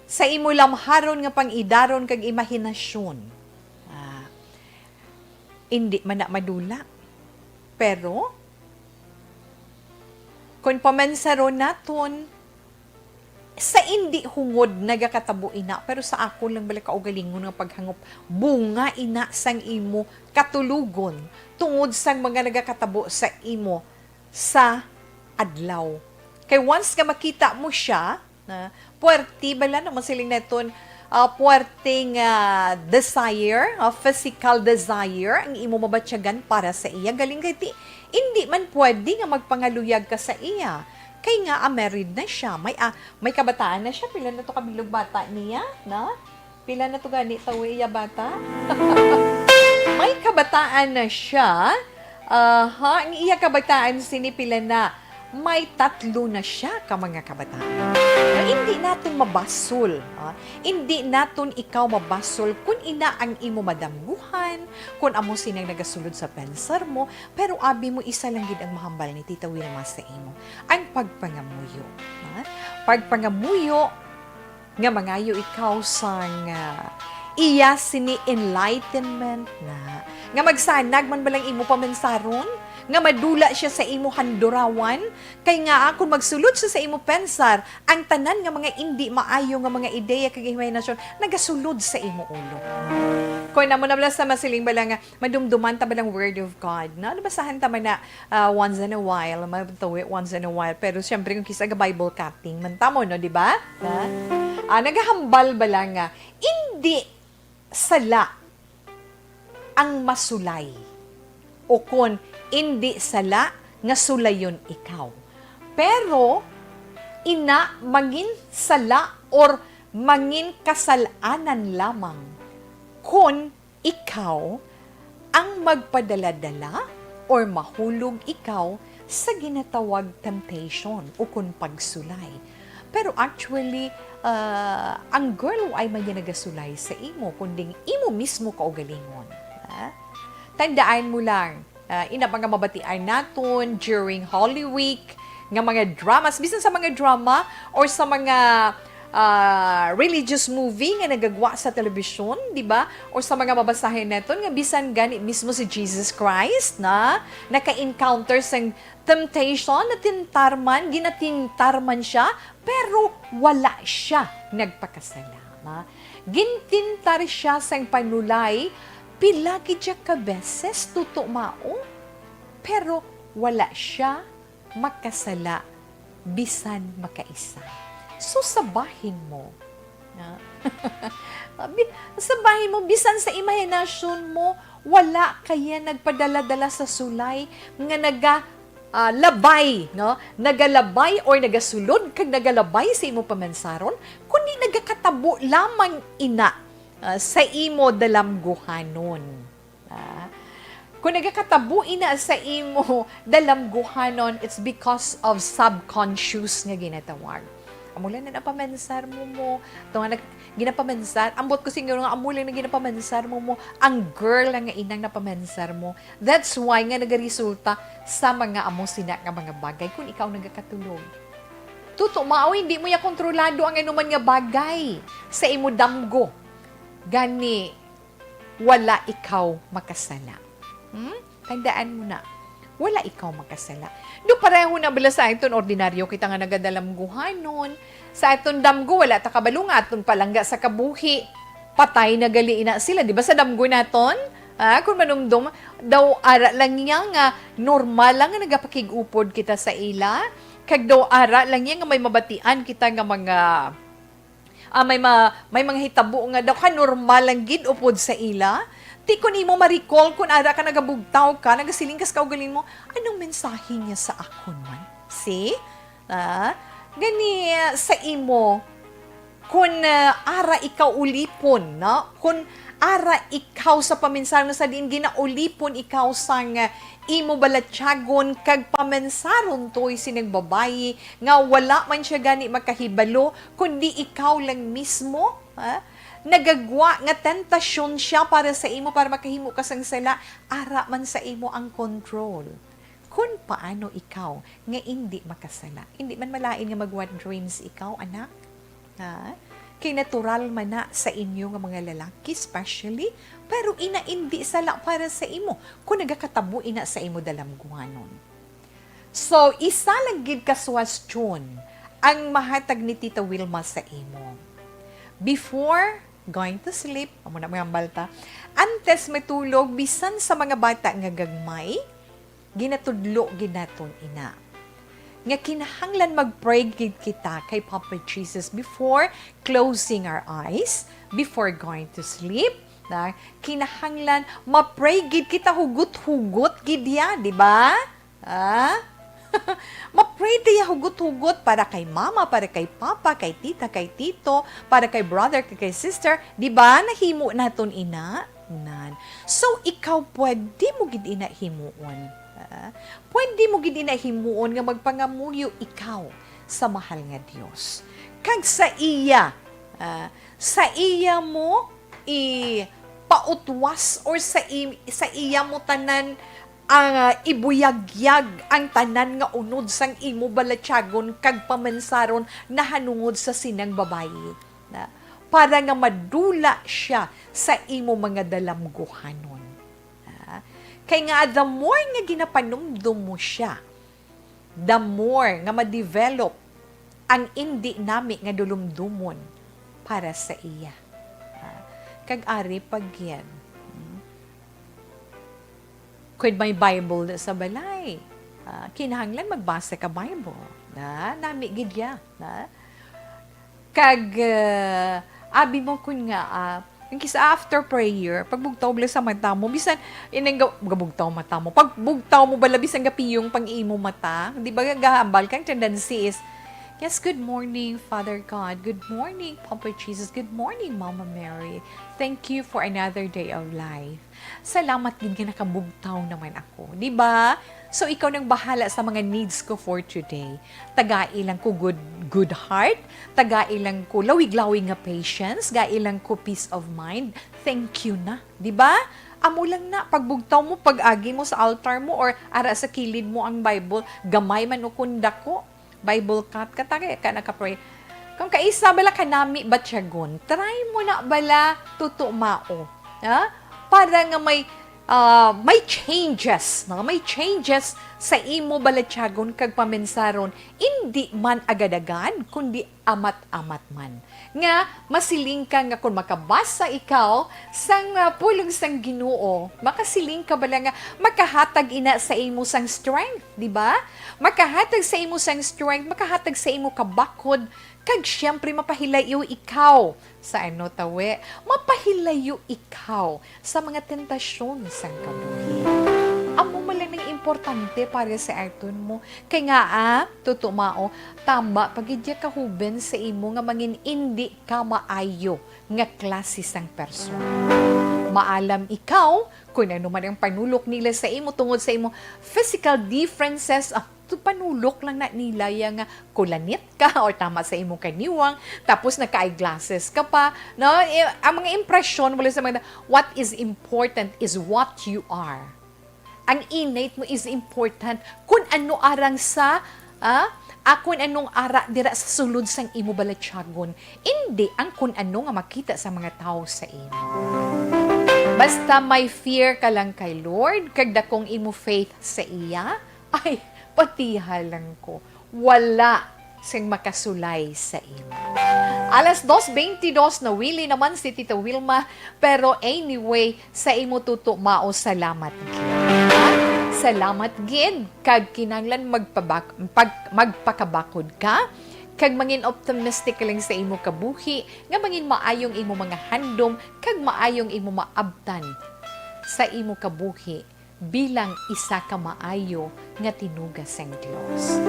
Sa imo lamharon nga pang-idaron kag imahinasyon, ah, indi man na madula. Pero, kon pamansaron naton, sa indi hungod nagakatabo ina, pero sa akon lang bala kaugalingon nga paghangop, bunga ina sang imo katulogon tungod sang mga nagakatabo sa imo sa adlaw. Kay once nga makita mo siya, na puwerte bala, no, masiling naton, ah, puwerteng, ah, desire, ah, physical desire ang imo mabatyagan para sa iya. Galing kay ti-, indi man pwede nga magpangaluyag ka sa iya. Kay nga, ah, married na siya. May, ah, may kabataan na siya. Pila na to kabilog bata niya, na? Pila na to gani tawo iya bata? May kabataan na siya. Aha, ang iya kabataan sini pila na? May tatlo na siya ka mga kabataan. Na hindi naton mabasol, ah. Hindi naton ikaw mabasol kun ina ang imo madamguhan, kun amo sinang nagasulod sa pensar mo, pero abi mo, isa lang gid ang mahambal ni Tita Wilma sa imo, ang pagpangamuyo, ha? Pagpangamuyo nga mangayo ikaw sang, ah, iya sini enlightenment na, nga magsanag man balang imo pamansaron, nga madula siya sa imo handurawan, kay nga, ah, kon magsulod siya sa imo pensar, ang tanan nga mga indi maayo nga mga ideya kag imahinasyon nagasulod sa imo ulo. Kon amo na bala sa masiling bala nga madumduman ta ba lang Word of God, no? Nabasahan ta man na, ah, once in a while, matawi once in a while. Pero siyempre, kung kisa ga Bible cutting man ta mo, no? Di ba? Ha? Ah, nagahambal ba lang nga, indi sala ang masulay. O kon, indi sala nga sulayon ikaw. Pero, ina, mangin sala or mangin kasal-anan lamang kon ikaw ang magpadala-dala or mahulog ikaw sa ginatawag temptation ukon pagsulay. Pero actually, ah, ang girl ay man niya nagasulay sa imo, kundi imo mismo kaugalingon. Ha? Tandaan mo lang, ah, ina pa nga mabatian naton during Holy Week nga mga dramas, bisan sa mga drama or sa mga, ah, religious movie nga nagagwa sa telebisyon, di ba? O sa mga mabasahin naton nga bisan gani mismo si Jesus Christ na naka-encounter sang temptation, natintar man, ginatintar man siya, pero wala siya nagpakasala. Na, gintintar siya sang panulay pila gid siya ka beses, tuto mao, pero wala siya makasala bisan makaisa. So, sa bahin mo, na, bi-, sa bahin mo, bisan sa imahinasyon mo, wala kaya nagpadala-dala sa sulay nga naga, ah, labay, no? Nagalabay or nagasulod kag nagalabay sa imo pamansaron, kundi nagakatabo lamang ina, ah, sa imo dalamguhanon. Ah, kung nagakatabo ina sa imo dalamguhanon, it's because of subconscious nga ginatawag. Amo lang na napamansar mo mo. Ito nga nag-, ginapamansar. Ambot ko siguro nga amo lang na ginapamansar mo mo. Ang girl lang nga inang napamansar mo. That's why nga nagaresulta sa mga amo sina nga mga bagay kung ikaw nagakatulog. Tuto, mao hindi mo ya kontrolado ang anuman nga bagay sa imo damgo. Gani, wala ikaw makasala. Hmm? Tandaan mo na, wala ikaw makasala. Do pareho na bala sa aton ordinaryo kita nga nagadalamguhanon. Sa aton damgo, wala ta kabalo nga aton palangga sa kabuhi. Patay na gali ina sila, di ba, sa damgo naton? Ah, kung manumdom, daw ara lang niya nga normal lang nga nagapakig-upod kita sa ila. Kag daw ara lang niya nga may mabatian kita nga mga, ah, may ma-, may mga hitabo nga daw kanormal lang gid upod sa ila. Ti kun imo ma-recall, kun ara ka nagabugtaw ka, nagasiling ka sa kaugalingon mo, "Anong mensahe niya sa akon man?" See? Ah, gani, ah, sa imo, kun, ah, ara ikaw ulipon, no? Kun ara ikaw sa paminsaron sa diin ginaulipon ikaw sang, ah, imo balatyagon kag paminsaron tuoy sining babayi nga wala man siya gani makahibalo, kundi ikaw lang mismo, ha? Nagagwa nga tentasyon siya para sa imo, para makahimo ka sang sala, ara man sa imo ang control. Kun paano ikaw nga indi makasala? Indi man malain nga mag-wet dreams ikaw, anak. Ha? Kay natural man na sa inyo nga mga lalaki, especially, pero ina indi sala para sa imo kung nagakatabo ina sa imo dalamguhanon. So, isa lang gid ka suwestyon ang mahatag ni Tita Wilma sa imo. Before going to sleep, amo na mga balta, antes matulog, bisan sa mga bata nga gagmay, ginatudlo gid naton ina nga kinahanglan mag-pray gid kita kay Papa Jesus before closing our eyes, before going to sleep. Na, kinahanglan ma-pray gid kita, hugot-hugot gid ya, di ba? Ah? Ma-pray ta ya hugot-hugot para kay mama, para kay papa, kay tita, kay tito, para kay brother, kay, kay sister. Di ba? Nahimo naton ina. Nan. So, ikaw, pwede mo gid ina himuon. Ah, pwede mo gid ina himuon nga magpangamuyo ikaw sa mahal nga Dios. Kag sa iya, ah, sa iya mo ipautwas or sa i-, sa iya mo tanan ang, ah, ibuyagyag ang tanan nga unod sang imo balatyagon kag pamansaron nahanungod sa sinang babayi, na, para nga madula siya sa imo mga dalamguhanon. Ah, kay nga, the more nga ginapanumdom mo siya, the more nga ma-develop ang indi nami nga dulumdomon para sa iya. Ah, kag ari pa gid, hmm, kun may Bible na sa balay, ah, kinahanglan magbasa ka Bible. Na, nami gid ya, na. Kag, ah, abi mo kun nga, ah, ang kisa after prayer, pagbugtaw bala sa mata mo, bisan ining ga-, gabugtaw mata mo, pagbugtaw mo bala, bisan gapiyong pang imo mata, di ba, gahambal kang tendency is, "Yes, good morning, Father God. Good morning, Papa Jesus. Good morning, Mama Mary. Thank you for another day of life." Salamat gid nga nakabugtaw naman ako, di ba? So, ikaw nang bahala sa mga needs ko for today. Tagai lang ko good, good heart, tagai lang ko lawig-lawig nga patience, gai lang ko peace of mind. Thank you na, di ba? Amo lang na, pagbugtaw mo, pag-agi mo sa altar mo, or ara sa kilid mo ang Bible, gamay man o kun dako, Bible cut ka, tagay ka, naka-pray. Kung kaisa bala ka nami batyagon, try mo na bala tutumao, ha? Para nga may, ah, may changes, no? May changes sa imo balatyagon kag pamensaron, indi man agad-agad, kundi amat-amat man. Nga masiling ka nga kung makabasa ikaw sang, ah, pulong sang Ginoo, makasiling ka bala nga makahatag ina sa imo sang strength, di ba? Makahatag sa imo sang strength, makahatag sa imo kabakod, kag siyempre mapahilayo ikaw sa ano, tawe, mapahilayo ikaw sa mga tentasyon sang kabuhi. Amo man lang ang importante para sa aton mo. Kay nga, ah, tutumao, tama pa gid ya kahuben sa imo nga mangin indi ka maayo nga klase sang persona. Maalam ikaw kung ano man ang panulok nila sa imo tungod sa imo physical differences. Ah, to panulok lang na nila ya nga kulanit ka or tama sa imong kaniwang, tapos naka-eyeglasses ka pa, no? Eh, ang mga impresyon mula sa mga, what is important is what you are. Ang innate mo is important. Kung ano arang sa, ah, ah, kung anong ara dira sa sulod sang imo balatyagon, indi ang kung ano nga makita sa mga tawo sa imo. Basta may fear ka lang kay Lord, kag dakong imo faith sa iya, ay, patiha lang ko. Wala sing makasulay sa imo. Alas dos beintidos, nawili naman si Tita Wilma, pero anyway, sa imo tuto, mao, salamat gid. Salamat gid, kag kinahanglan magpabak-, pag-, magpakabakod ka, kag mangin optimistic ka lang sa imo kabuhi, nga mangin maayong imo mga handom, kag maayong imo maabtan sa imo kabuhi bilang isa ka maayo nga tinuga sang Dios.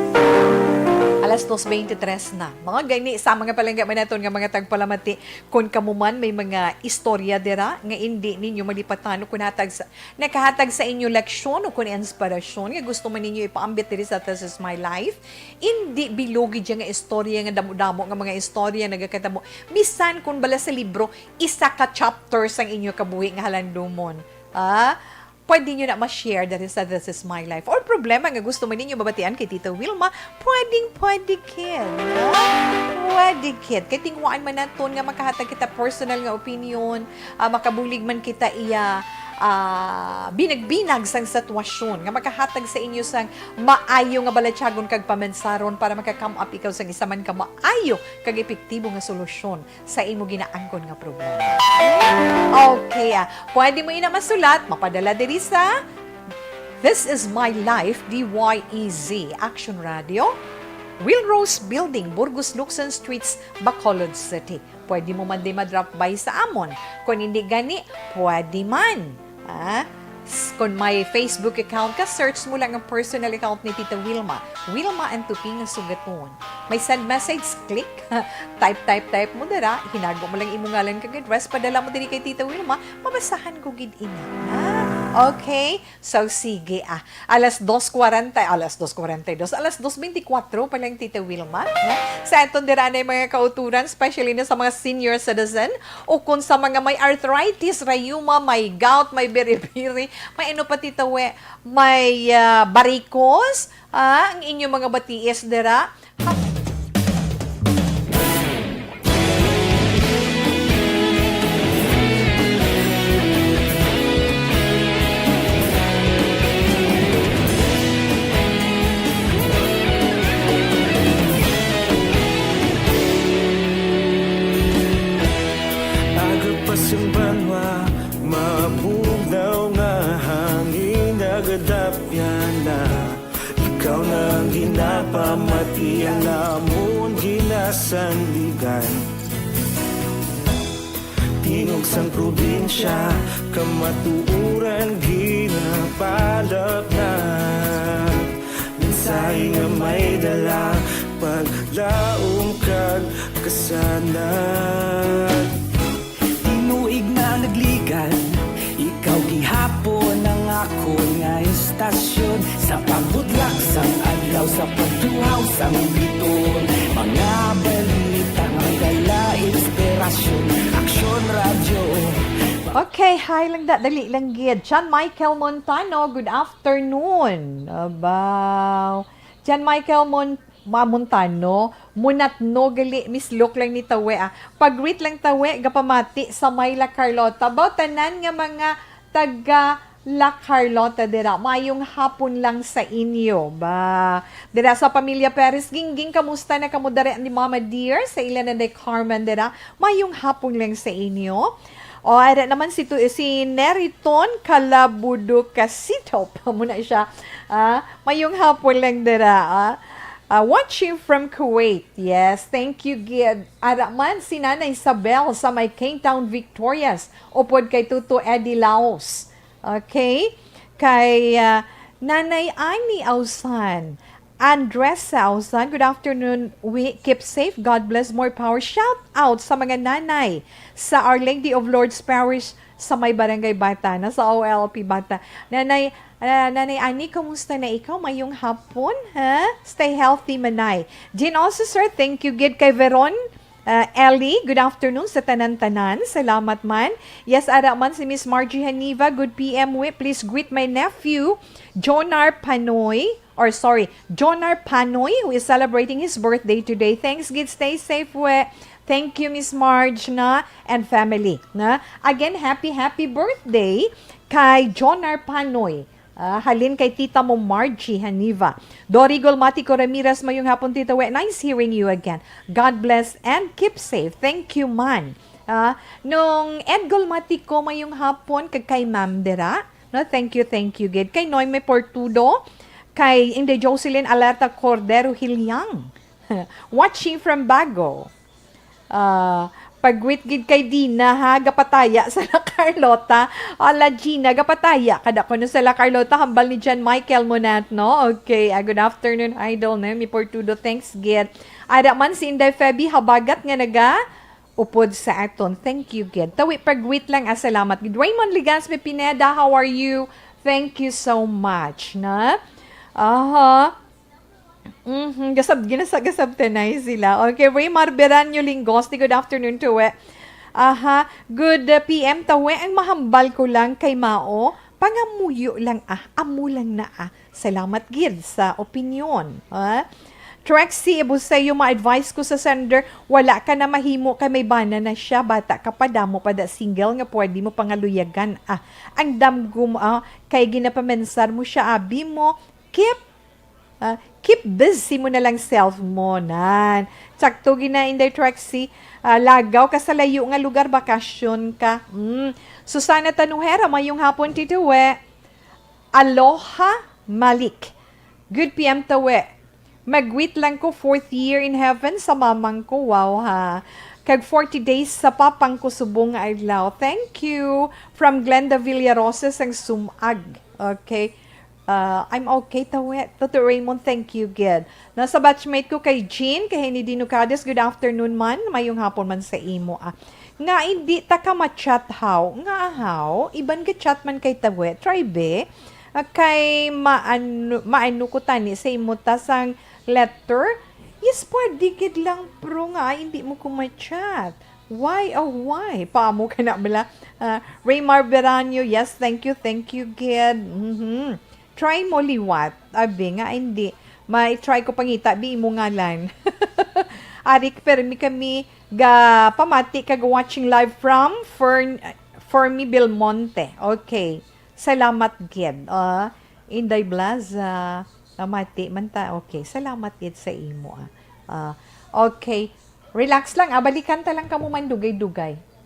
Alas dos beintitres na. Mga gani, sa mga palangga man naton nga mga tagpalamati, kung kamo man may mga istorya dira nga indi ninyo malipatan o kung hatag sa, nakahatag sa inyo leksyon o kung inspirasyon nga gusto man ninyo ipaambit diri sa This Is My Life, indi bilugi dyan nga istorya nga damo-damo nga mga istorya nagakatabo. Bisan kung bala sa libro, isa ka chapter sang inyo kabuhi nga halandumon. Ah, pwede nyo na ma-share diri sa This Is My Life. Or problema nga gusto man ninyo mabatian kay Tita Wilma, pwedeng pwede gid, no? Pwede gid. Kay tinguhaan man naton nga makahatag kita personal nga opinion, ah, makabulig man kita iya, ah, binagbinag sang sitwasyon nga makahatag sa inyo sang maayo nga balatyagon kag pamensaron para maka-come up ikaw sang isa man ka maayo kag epektibo nga solusyon sa imo ginaangkon nga problema. Okay, ah. Pwede mo ina masulat, mapadala diri sa This Is My Life, D Y E Z, Action Radio, Will Rose Building, Burgos Luxon Streets, Bacolod City. Pwede mo man di ma-drop by sa amon. Kung hindi gani, pwede man. Ah, s-, kung may Facebook account ka, search mo lang ang personal account ni Tita Wilma. Wilma Antupi nga sugaton. May send message, click. Type, type, type mo dira. Hinago mo lang imo ngalan kag address. Padala mo diri kay Tita Wilma. Mabasahan ko gid ina. Ah, okay. So, sige, ah. Alas dos kwarenta, alas dos kwarenta y dos, alas dos beintikwatro pa lang, Tita Wilma, no? Sa aton dira na mga kauturan, especially na sa mga senior citizen, o kung sa mga may arthritis, rayuma, may gout, may biri-biri, may ano pa, Tita We, may, ah, varicose, ah, ang inyong mga batiis dira. Agapas ang banwa, mabugnaw nga hangin, nagadapyan na. Ikaw na ang ginapamati, ang amon ginasandigan. Tingog sang probinsya, kamatuoran ginapalapnat. Mensahe nga may dala, paglaom kag kasanag. Tinuig na nagligad, ikaw gihapon ang akon nga istasyon. Sa pagbutlak sang adlaw, sa pagtuhaw sang biton, mga balita may dala inspirasyon. Aksyon Radyo. Okay, hi lang da, dali lang gid. John Michael Montano, good afternoon. Abaw. John Michael Mon-, Mamontano, munatno gali, Miss Look lang ni Tawe, ah. Pag-greet lang, Tawe, gapamati sa may La Carlota. Baw tanan nga mga taga La Carlota dira. Mayong hapon lang sa inyo. Ba, dira sa pamilya Perez Gingging, kamusta na kamo dira ni Mama Dear? Sa ila na day Carmen dira. Mayong hapon lang sa inyo. O, ara naman si, tu- si Neriton Calabudo Casito. Amo na siya. Ah, mayong hapon lang dira, ah. Ah, watching from Kuwait. Yes, thank you, gid. Ara man si Nanay Isabel sa may King Town Victorious, upod kay Tuto Eddie Laos. Okay? Kay, ah, Nanay Annie Ausan, Andressa Ausan, good afternoon. We keep safe. God bless. More power. Shout out sa mga nanay sa Our Lady of Lourdes Parish sa may Barangay Bata, na sa O L P Bata. Nanay, ah, Nanay Annie, kumusta na ikaw? Mayong hapon, ha? Stay healthy, manay. Jean also, sir, thank you gid kay Veron. Ah, Ellie, good afternoon sa tanan-tanan. Salamat man. Yes, ara man si Miss Margie Haniva. Good P M, we. Please greet my nephew, Jonar Panoy. Or sorry, Jonar Panoy, who is celebrating his birthday today. Thanks, gid. Stay safe, we. Thank you, Miss Marge, na, and family, na. Again, happy, happy birthday kay Jonar Panoy. Ah, halin kay tita mo, Margie Haniva. Dory Golmatico Ramirez, mayong hapon, Tita We. Nice hearing you again. God bless and keep safe. Thank you, man. Ah, nung Ed Golmatico, mayong hapon, kag kay Ma'am Dera. No, thank you, thank you, gid. Kay Noy May Portudo, kay Inday Jocelyn Alerta Cordero Hiliang. Watching from Bago. Ah, pag-greet gid kay Dina, ha, gapataya sa La Carlota. Ala, Gina, gapataya kada kuno sa La Carlota, hambal ni John Michael Monat, no? Okay, ah, good afternoon, Idol Nemi Portudo. Thanks, gid. Ada man si Inday Feby Habagat nga naga upod sa aton. Thank you, gid. Tawi, pag-greet lang, ah, salamat, gid. Raymond Legaspi Pineda, how are you? Thank you so much, na? Aha. Mhm, gasab-, ginasa-, gasabtanay sila. Okay, Raymar Beranyo Lingosti, good afternoon to we. Aha, good, uh, P M to we. Ang mahambal ko lang kay Mao, pangamuyo lang, ah, amo lang na, ah. Salamat gid sa opinyon, ha? Trexie Ibuseyo, ma-advise ko sa sender, wala ka na mahimo kay may bana na siya, bata ka pa, damo pa da single nga pwede mo pangaluyagan, ah. Ang damgo mo, ah, kay ginapamensar mo siya, abi mo, keep Ah, keep busy mo na lang self mo, nan. Sakto gid na, Inday Trexie. Ah, lagaw ka sa layo nga lugar, bakasyon ka. Mm. Susana Tanuhera, mayong hapon, Tito We. Aloha, Malik. Good P M, Tawe. Mag-wait lang ko, fourth year in heaven sa mamang ko. Wow, ha. Kag forty days sa papang ko subong nga adlaw. Thank you. From Glenda Villarosa sang Sumag. Okay. Ah, I'm okay, Tawe. Toto Raymond, thank you, gid. Nasa batchmate ko kay Jean, kay Henny Dino Cadiz, good afternoon man. Mayong hapon man sa imo, ah. Nga hindi ta ka ma-chat, haw? Nga, haw? Iban ga chat man kay Tawe. Try, be. Ah, kay maano, maano ko tani sa imo ta sang letter? Yes, pwede gid lang, pro nga, ay, hindi mo ko ma-chat. Why, oh, why? Paamo ka na bala? Ah, Raymar Veranio, yes, thank you, thank you, gid. Mhm. Try mo liwat. Abi nga, hindi. May try ko pangita, bi imo ngalan. Arik, permi kami ga pamati kag watching live from Fern, Fermi Belmonte. Okay. Salamat gid. Ah, Inday Blaza, pamati man ta. Okay. Salamat gid sa imo, ah. Ah, okay. Relax lang, ah. Balikan ta lang kamo man dugay-dugay.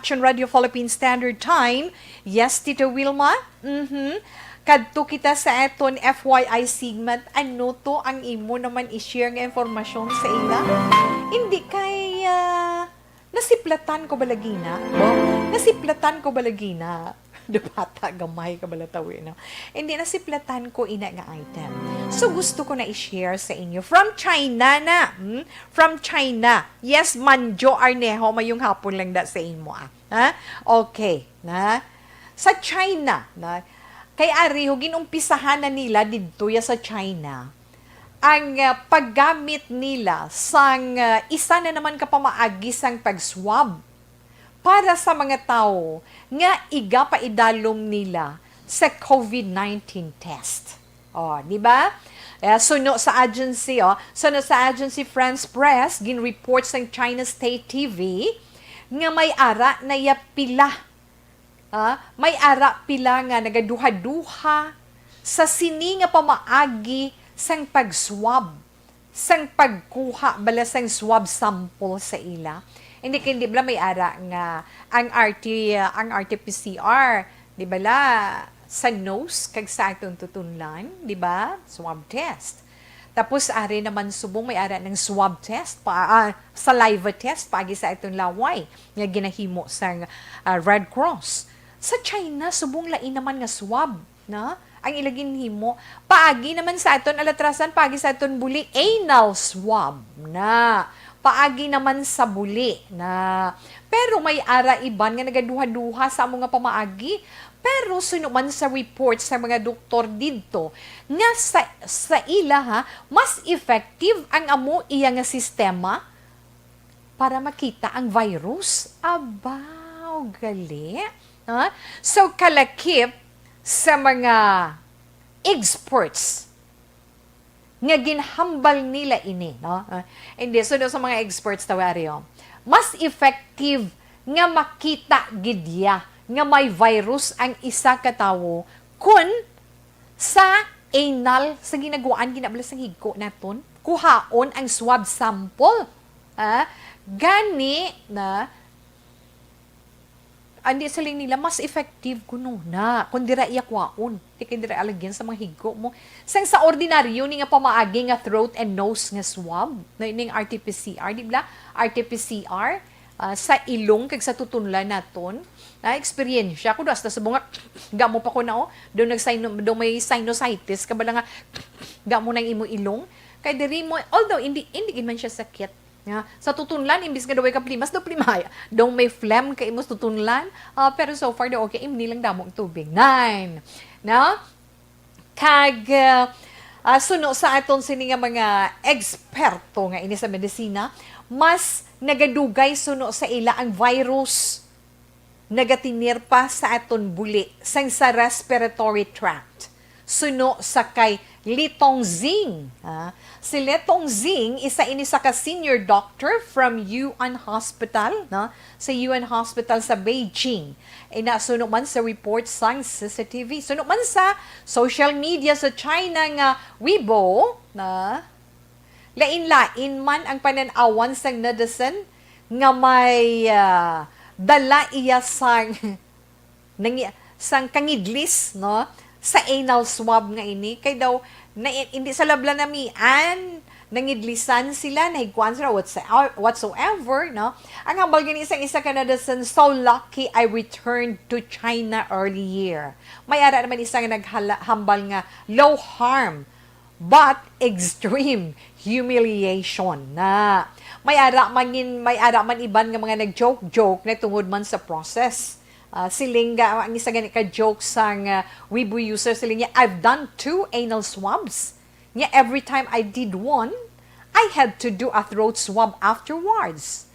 Action Radio Philippine Standard Time. Yes, Tito Wilma? Mhm. Kadto kita sa aton F Y I segment. Ano to ang imo naman i-share nga impormasyon sa ila? Hindi kay, ah, nasiplatan ko ba lagi na? Wow, nasiplatan ko ba lagi na? Dupata, gamay ka bala tawi, no? Hindi, nasiplatan ko ina nga item. So, gusto ko na i-share sa inyo. From China na. Hmm? From China. Yes, Manjo Arnejo, mayong hapon lang da sa imo, ah. Ha? Okay, na. Sa China, na, kay ari ho, ginumpisahan na nila didto ya sa China ang, ah, paggamit nila sang, ah, isa na naman ka pamaagi sang pag-swab para sa mga tawo nga igapaidalom nila sa COVID nineteen test. Oh, di ba? Eh, suno sa agency, oh, suno sa agency France Press, gin-report sang China State T V nga may ara na ya pila, ah, may ara pila nga nagaduha-duha sa sini nga pamaagi sang pag-swab, sang pagkuha bala sang swab sample sa ila. Hindi kay, di bala may ara nga ang R T, ang R T P C R, di bala sa nose kag sa aton tutunlan, di ba? Swab test. Tapos ari naman subong may ara ng swab test pa, ah, saliva test paagi sa aton laway nga ginahimo sang, ah, Red Cross. Sa China, subong lain naman nga swab, na ang ila ginhimo. Paagi naman sa aton alatrasan, paagi sa aton buli, anal swab na. Paagi naman sa buli na. Pero may ara iban nga nagaduha-duha sa amo nga pamaagi. Pero suno man sa report sa mga doktor didto, nga sa, sa ila, ha, mas effective ang amo iya nga sistema para makita ang virus. Abaw, gali. Ha? So, kalakip sa mga experts nga ginhambal nila ini, no? Ah, hindi, suno sa mga experts, tawari, oh. Mas effective nga makita gid ya nga may virus ang isa ka tawo kun sa anal, sa ginaguan, ginabla sang higko naton, kuhaon ang swab sample. Ah, gani na, andi siling nila, mas effective kuno na kung dira iya kwaon. Di kay dira alagyan sa mga higko mo. Sang sa ordinaryo ni nga pamaagi nga throat and nose nga swab, na ining R T P C R, di ba? R T P C R, ah, sa ilong kag sa tutunlan naton. Na eksperyensya ko, hasta sa bunga, gamo pa ko na, oh. Daw nagsino-, daw may sinusitis ka bala nga, gamo nang imo ilong. Kay diri mo, although hindi, hindi gid man siya sakit, nga, sa tutunlan, imbis nga daw may kaplimas, daw plimay. Daw may phlegm kay imo sa tutunlan. Ah, pero so far, daw okay. Imni lang damo ang tubig. Nine. No? Kag, ah, ah, suno sa aton sini nga mga eksperto nga ini sa medisina, mas nagadugay suno sa ila ang virus nagatinir pa sa aton buli sang sa respiratory tract. Suno sa kay Li Tongzing, ah, si Li Tongzing, isa ini sa ka senior doctor from Yuan Hospital, no? Sa Yuan Hospital sa Beijing. Ina, suno man sa report sang C C T V. Suno man sa social media sa China nga Weibo, na lain-lain man ang panan-awan sang netizen nga may, ah, dala iya sang nangi-, sang kangidlis, no, sa anal swab nga ini. Kay daw, na, hindi sa labla namian, nangidlisan sila, nahigkuan sila, whatso-, whatsoever, no? Ang hambal gani sang isa ka netizen, "So lucky I returned to China earlier." May ara naman isa nga naghambal nga, "Low harm, but extreme humiliation." Na may ara man gin-, may ara man iban nga mga nag-joke-joke na tungod man sa process. Ah, siling nga, ang isa gani ka joke sang, ah, Weibo user, siling niya, "I've done two anal swabs. Nya every time I did one, I had to do a throat swab afterwards."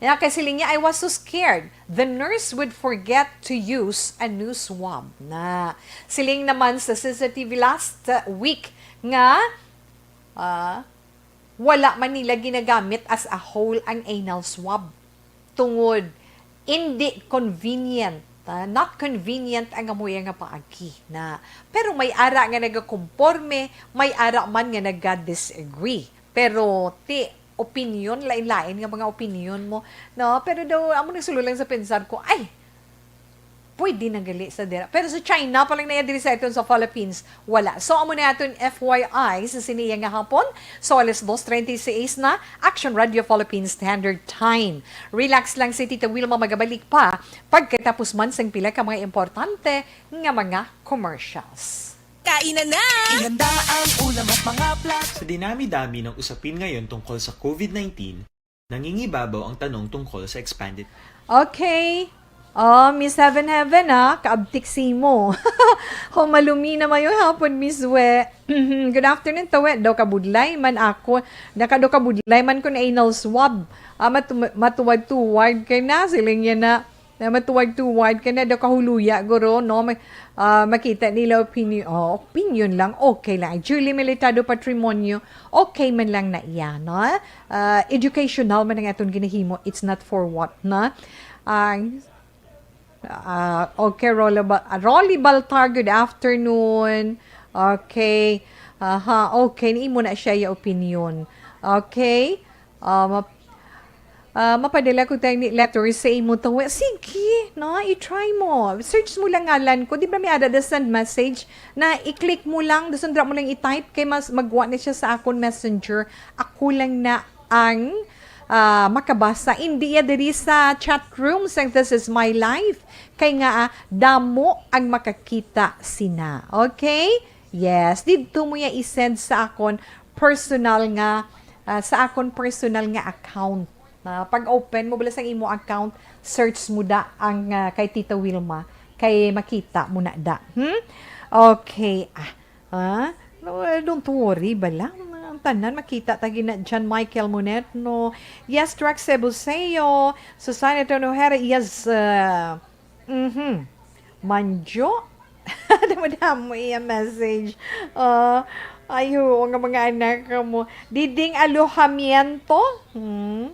Nya kay siling niya, "I was so scared. The nurse would forget to use a new swab." Na siling naman sa C C T V last, uh, week nga, ah, wala man nila ginagamit as a whole ang anal swab tungod indi convenient, ah, not convenient ang amo iya nga paagi na. Pero may ara nga nagakomporme, may ara man nga naga-disagree. Pero ti, opinion, lain-lain nga mga opinion mo, no? Pero daw, amo nagsulo lang sa pensar ko, ay, pwede na gali sa dira. Pero sa China pa lang na iya, diri sa aton sa Philippines, wala. So, amo na aton F Y I sa sini nga hapon. So, alas dos treinta y seis na, Action Radio Philippines Standard Time. Relax lang si Tita Wilma, magabalik pa pagkatapos man sang pila ka mga importante nga mga commercials. Kainan na! Ihanda ang ulam at mga plat. Sa dinami-dami ng usapin ngayon tungkol sa COVID nineteen, nangingibabaw ang tanong tungkol sa expanded. Okay. Oh, Miss Heaven Heaven, ah, kaabtik simo. Humalumi na mayo hapon, Miss We. Good afternoon, Tawe. Daw kabudlay man ako. Naka daw kabudlay man ko na anal swab. Ah, matu- matuwad-tuwad kay na, siling niya na. Na matuwad-tuwad ka na daw kahuluya, guro, no? Ma- ah, makita nila opinion. Oh, opinion lang, okay lang. Julie Militado Patrimonio, okay man lang na iya, no? Ah, educational man ang aton ginahimo. It's not for what, no? Ang ah, okay, Rolly, Ba- ah, Rolly Baltar, good afternoon. Okay. Aha, okay. Ni imo na siya yung opinion. Okay. Ah, map- ah, mapadala ko tayo ni letter sa imo, Tawe. Sige, no? I-try mo. Search mo lang ngalan ko. Di ba may ada the send message na i-click mo lang, dason dira mo lang i-type kay mas magwa na siya sa akon messenger. Ako lang na ang ah, makabasa. Hindi ya diri sa chat room sang This Is My Life. Kay nga, ah, damo ang makakita sina. Okay? Yes. Didto mo ya i-send sa akon personal nga, ah, sa akon personal nga account. Na pag-open mo bala sang imo account, search mo da ang, ah, kay Tita Wilma. Kay makita mo na da. Hmm? Okay. Ah, ah, no, eh, don't worry bala. Ang tanan makita ta gina. John Michael Monet, no? Yes, Drax Sebuseo. Susana Tonojera, yes. Uh, mhm. Manjo. Madamo iya message. Uh, ay, oo nga mga anak mo. Diding Alojamiento. Hmm.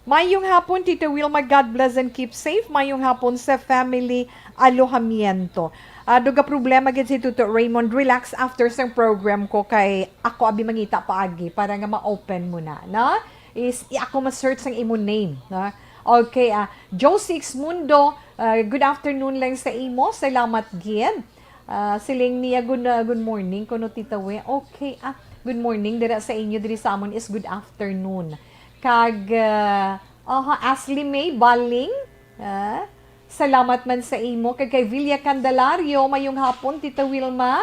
Mayong hapon, Tita Wilma. God bless and keep safe. Mayong hapon sa family Alojamiento. Ah, duga problema gid si Tuto Raymond. Relax after sang program ko kay ako abi mangita paagi para nga ma-open mo na, no? Is i ako ma-search ang imo name, no? Okay, ah, Josie Exmundo, ah, good afternoon lang sa imo. Salamat gid. Ah, siling niya, "Good, ah, good morning," kuno, Tita We. Okay, ah, good morning dira sa inyo, diri sa amon is good afternoon. Kag, ah, aha, Ashley May Baling, ah, salamat man sa imo. Kag kay Villa Candelario, mayong hapon, Tita Wilma.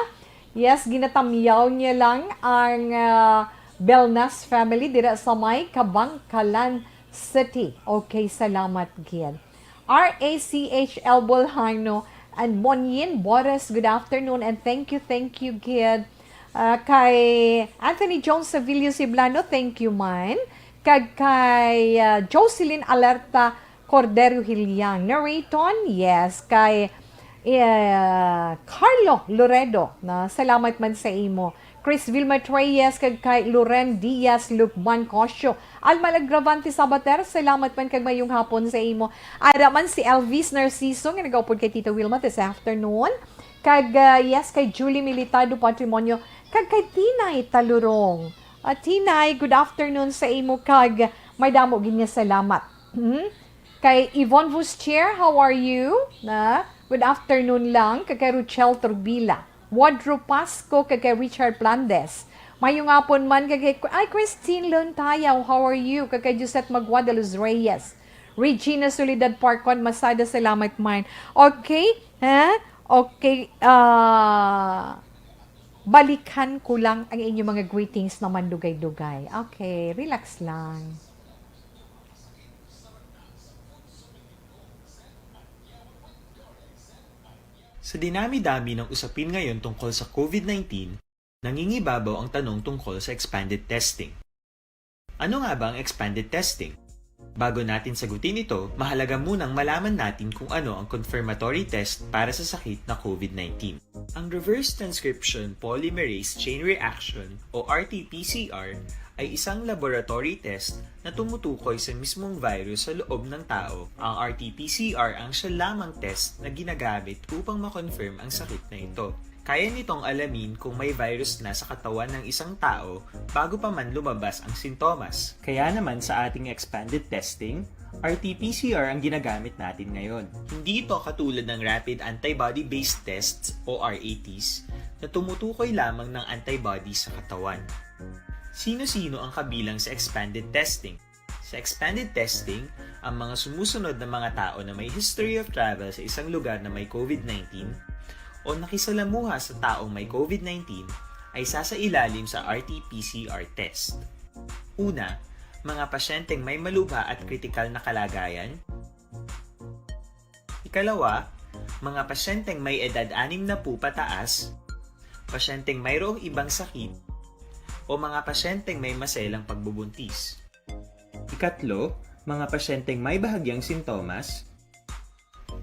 Yes, ginatamyaw niya lang ang, ah, Belnas family dira sa may Kabangkalan City. Okay, salamat gid. R A C H L Bolhano and Monyin Bores, good afternoon and thank you, thank you gid. Ah, kay Anthony Jones Savilio Siblano, thank you man. Kag kay, ah, Jocelyn Alerta Cordero Hiliang. Nariton, yes, kay, eh, Carlo Loredo, na salamat man sa imo. Chris Vilma Treyes, kag kay Loren Diaz Lukman Cosio. Alma Agravante Sabater, salamat man kag mayong hapon sa imo. Ara man si Elvis Narciso nga nagaupod kay Tita Wilma this afternoon. Kag, ah, yes, kay Julie Militado Patrimonio. Kag kay Tinay Talurong. Ah, Tinay, good afternoon sa imo kag may damo gid nga salamat. Hmm? Kay Yvonne Vustier, how are you? Na, good afternoon lang. Kag kay Rochelle Turbila. Wadro Pasco, kag kay Richard Plandes. Mayong hapon man, kag kay, ay, Christine Lontayaw, how are you? Kag kay Josette Magua de los Reyes. Regina Soledad Parkon, Masada, salamat man. Okay? Ha? Okay. Ah, balikan ko lang ang inyong mga greetings naman, dugay-dugay. Okay, relax lang. Sa dinami-dami ng usapin ngayon tungkol sa COVID nineteen, nangingibabaw ang tanong tungkol sa expanded testing. Ano nga ba ang expanded testing? Bago natin sagutin ito, mahalaga munang malaman natin kung ano ang confirmatory test para sa sakit na COVID nineteen. Ang reverse transcription polymerase chain reaction o R T P C R ay isang laboratory test na tumutukoy sa mismong virus sa loob ng tao. Ang R T P C R ang siya lamang test na ginagamit upang ma-confirm ang sakit na ito. Kaya nitong alamin kung may virus na sa katawan ng isang tao bago pa man lumabas ang sintomas. Kaya naman sa ating expanded testing, R T P C R ang ginagamit natin ngayon. Hindi ito katulad ng rapid antibody-based tests o R A Ts na tumutukoy lamang ng antibodies sa katawan. Sino-sino ang kabilang sa expanded testing? Sa expanded testing, ang mga sumusunod na mga tao na may history of travel sa isang lugar na may COVID nineteen o nakisalamuha sa taong may COVID nineteen ay sasailalim sa R T P C R test. Una, mga pasyenteng may malubha at kritikal na kalagayan. Ikalawa, mga pasyenteng may edad anim na po pataas, pasyenteng mayroong ibang sakit, o mga pasyenteng may maselang pagbubuntis. Ikatlo, mga pasyenteng may bahagyang sintomas.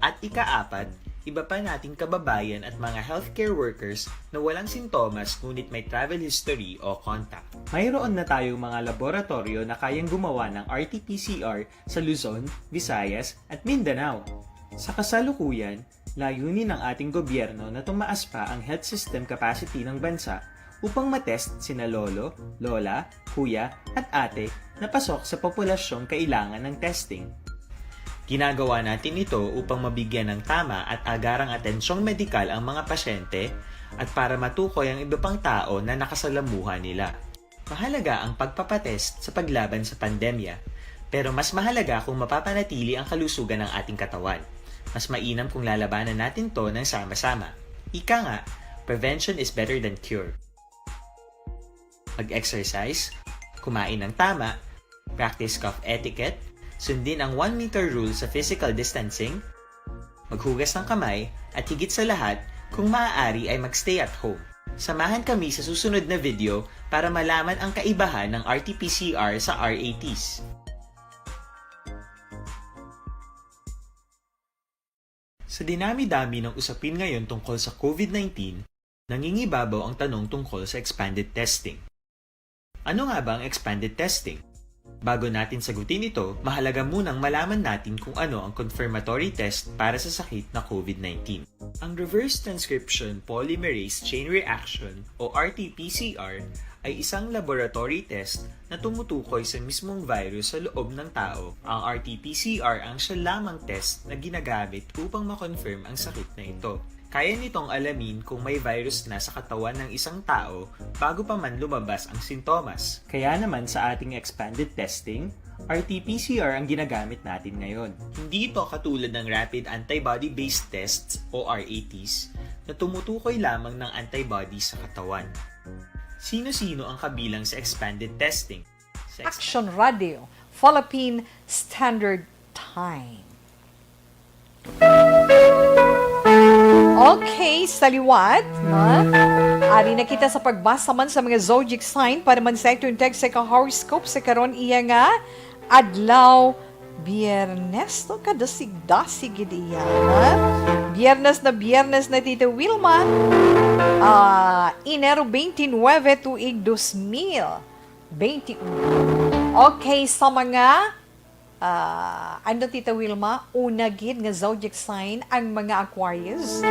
At ikaapat, iba pa nating kababayan at mga healthcare workers na walang sintomas ngunit may travel history o contact. Mayroon na tayong mga laboratoryo na kayang gumawa ng R T P C R sa Luzon, Visayas, at Mindanao. Sa kasalukuyan, layunin ng ating gobyerno na tumaas pa ang health system capacity ng bansa upang matest sina lolo, lola, kuya, at ate na pasok sa populasyong kailangan ng testing. Ginagawa natin ito upang mabigyan ng tama at agarang atensyong medikal ang mga pasyente at para matukoy ang iba pang tao na nakasalamuha nila. Mahalaga ang pagpapatest sa paglaban sa pandemya, pero mas mahalaga kung mapapanatili ang kalusugan ng ating katawan. Mas mainam kung lalabanan natin 'to ng sama-sama. Ika nga, prevention is better than cure. Mag-exercise, kumain ng tama, practice cough etiquette, sundin ang one meter rule sa physical distancing, maghugas ng kamay, at higit sa lahat, kung maaari ay mag-stay at home. Samahan kami sa susunod na video para malaman ang kaibahan ng R T P C R sa R A Ts. Sa dinami-dami ng usapin ngayon tungkol sa COVID nineteen, nangingibabaw ang tanong tungkol sa expanded testing. Ano nga ba ang expanded testing? Bago natin sagutin ito, mahalaga munang malaman natin kung ano ang confirmatory test para sa sakit na COVID nineteen. Ang reverse transcription polymerase chain reaction o R T P C R ay isang laboratory test na tumutukoy sa mismong virus sa loob ng tao. Ang R T P C R ang siya lamang test na ginagamit upang ma-confirm ang sakit na ito. Kaya nitong alamin kung may virus na sa katawan ng isang tao bago pa man lumabas ang sintomas. Kaya naman sa ating expanded testing, R T P C R ang ginagamit natin ngayon. Hindi ito katulad ng rapid antibody-based tests o R A Ts na tumutukoy lamang ng antibody sa katawan. Sino-sino ang kabilang sa expanded testing? Sa expa- Action Radio, Philippine Standard Time. Okay, sa liwat, no? Ari na kita sa pagbasa man sa mga zodiac sign para man sa aton tag sa ka-horoscope sa karon iya nga adlaw, Biyernes, no? Kadasig-dasig gid iya, ha? Biyernes na Biyernes na, Tita Wilma. Ah, Enero twenty-nine, tuig dos mil twenty-one. Okay, sa mga Ah, ano, Tita Wilma? Una gid nga zodiac sign ang mga Aquarius.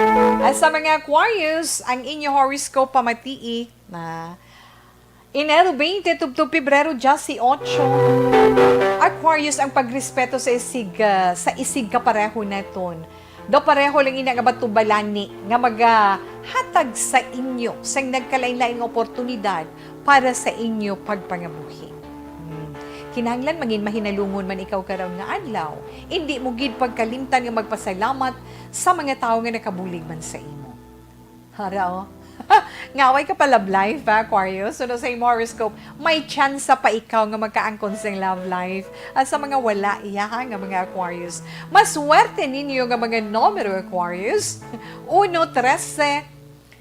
At sa mga Aquarius, ang inyo horoscope pamatii na Enero twenty tubtob Pebrero diyesotso. Aquarius, ang pagrespeto sa isig, ah, sa isig kapareho naton. Daw pareho lang ina nga batubalani nga magahatag sa inyo sang nagkalain-laing nga oportunidad para sa inyo pagpangabuhi. Hmm. Kinahanglan mangin mahinalungon man ikaw karon nga adlaw. Indi mo gid pagkalimtan nga magpasalamat sa mga tawo nga nakabulig man sa imo. Hara, oh. Ngaway ka pa love life, ha, Aquarius? Suno sa imo horoscope, may tsansa pa ikaw nga magkaangkon sang love life. At sa mga wala, iyaha nga mga Aquarius, maswerte ninyo nga mga numero, Aquarius, uno, trese,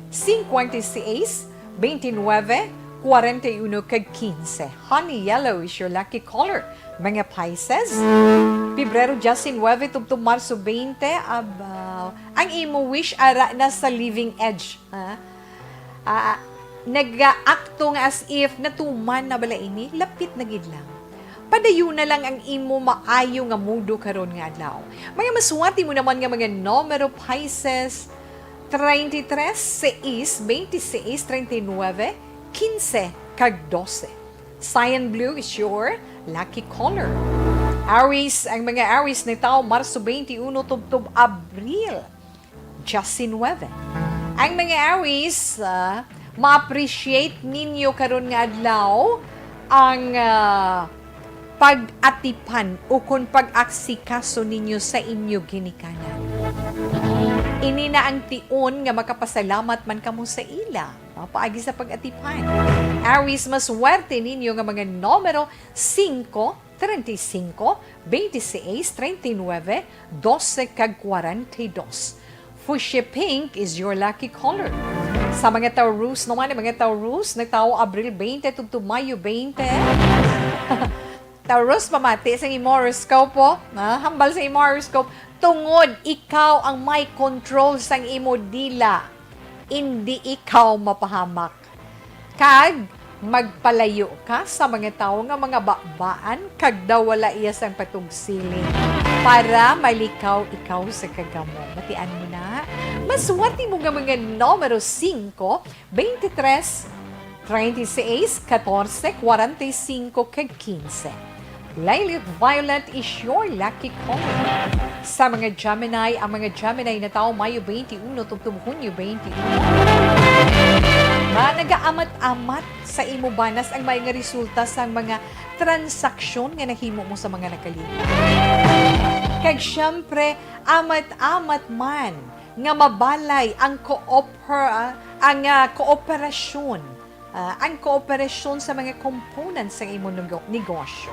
cincuenta y seis, veintinueve, cuarenta y uno, kag quince. Honey yellow is your lucky color. Mga Pisces, Pebrero diyesnuebe tubtob Marso twenty, aba, ang imo wish ara na sa living edge, ha? Ah, nag-aakto nga as if natuman na bala ini, lapit na gid lang. Padayon na lang ang imo maayo nga mudo karon nga adlaw. Mga maswerte mo naman nga mga numero, Pisces, treinta y tres, seis, veintiséis, treinta y nueve, quince, kag doce. Cyan blue is your lucky color. Aries, ang mga Aries nagtawo Marso twenty-one tubtob Abril diecinueve. Ang mga Aries, ah, ma-appreciate ninyo karon nga adlaw ang, ah, pag-atipan ukon pag-asikaso ninyo sa inyo ginikanan. Ini na ang tion nga makapasalamat man kamo sa ila, ah, paagi sa pag-atipan. Aries, maswerte ninyo nga mga numero singko, treinta y cinco, veintiséis, treinta y nueve, doce, kag cuarenta y dos. Fuchsia pink is your lucky color. Sa mga Taurus naman, ang mga Taurus nagtawo Abril twenty tubtob Mayo twenty. Taurus, pamati sa imo horoscope, ha? Hambal sa imo horoscope, tungod ikaw ang may control sang imo dila, indi ikaw mapahamak. Kag magpalayo ka sa mga tawo nga mga babaan kag daw wala iya sang patugsiling, para malikaw ikaw sa kagamo. Batian mo na. Maswerte mo nga mga numero singko, veintitrés, treinta y seis, catorce, cuarenta y cinco, kag quince. Lilac violet is your lucky color. Sa mga Gemini, ang mga Gemini natawo Mayo twenty-one tubtob Hunyo twenty-one. Managaamat-amat sa imo banas ang may nga resulta sang mga transaksyon nga nahimo mo sa mga nakalipas. Kag siyempre, amat-amat man nga mabalay ang kooper-, ah, ang, ah, kooperasyon, ah, ang kooperasyon sa mga components sa imo nego-, negosyo.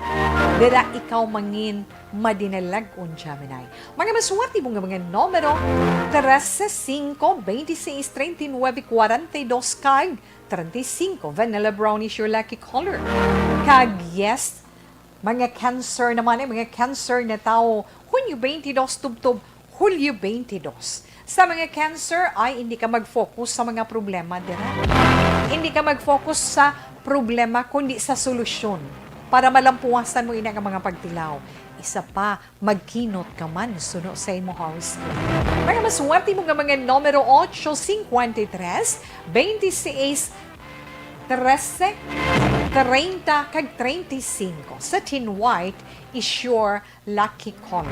Dira ikaw mangin madinalag-on, Gemini. Mga maswerte mo nga mga numero, trese, singko, veintiséis, treinta y nueve, cuarenta y dos, kag treinta y cinco. Vanilla brown is your lucky color. Kag yes, mga Cancer naman, eh, mga Cancer natawo Hunyo twenty-two tubtob Hulyo twenty-two. Sa mga Cancer, ay hindi ka mag-focus sa mga problema dira. Hindi ka mag-focus sa problema, kundi sa solusyon para malampuwasan mo ina nga mga pagtilaw. Isa pa, magkinot ka man suno sa imo horoscope. Mga maswerte mo nga mga numero, ocho, cincuenta y tres, veintiséis, trese, treinta, kag treinta y cinco. Satin white is your lucky color.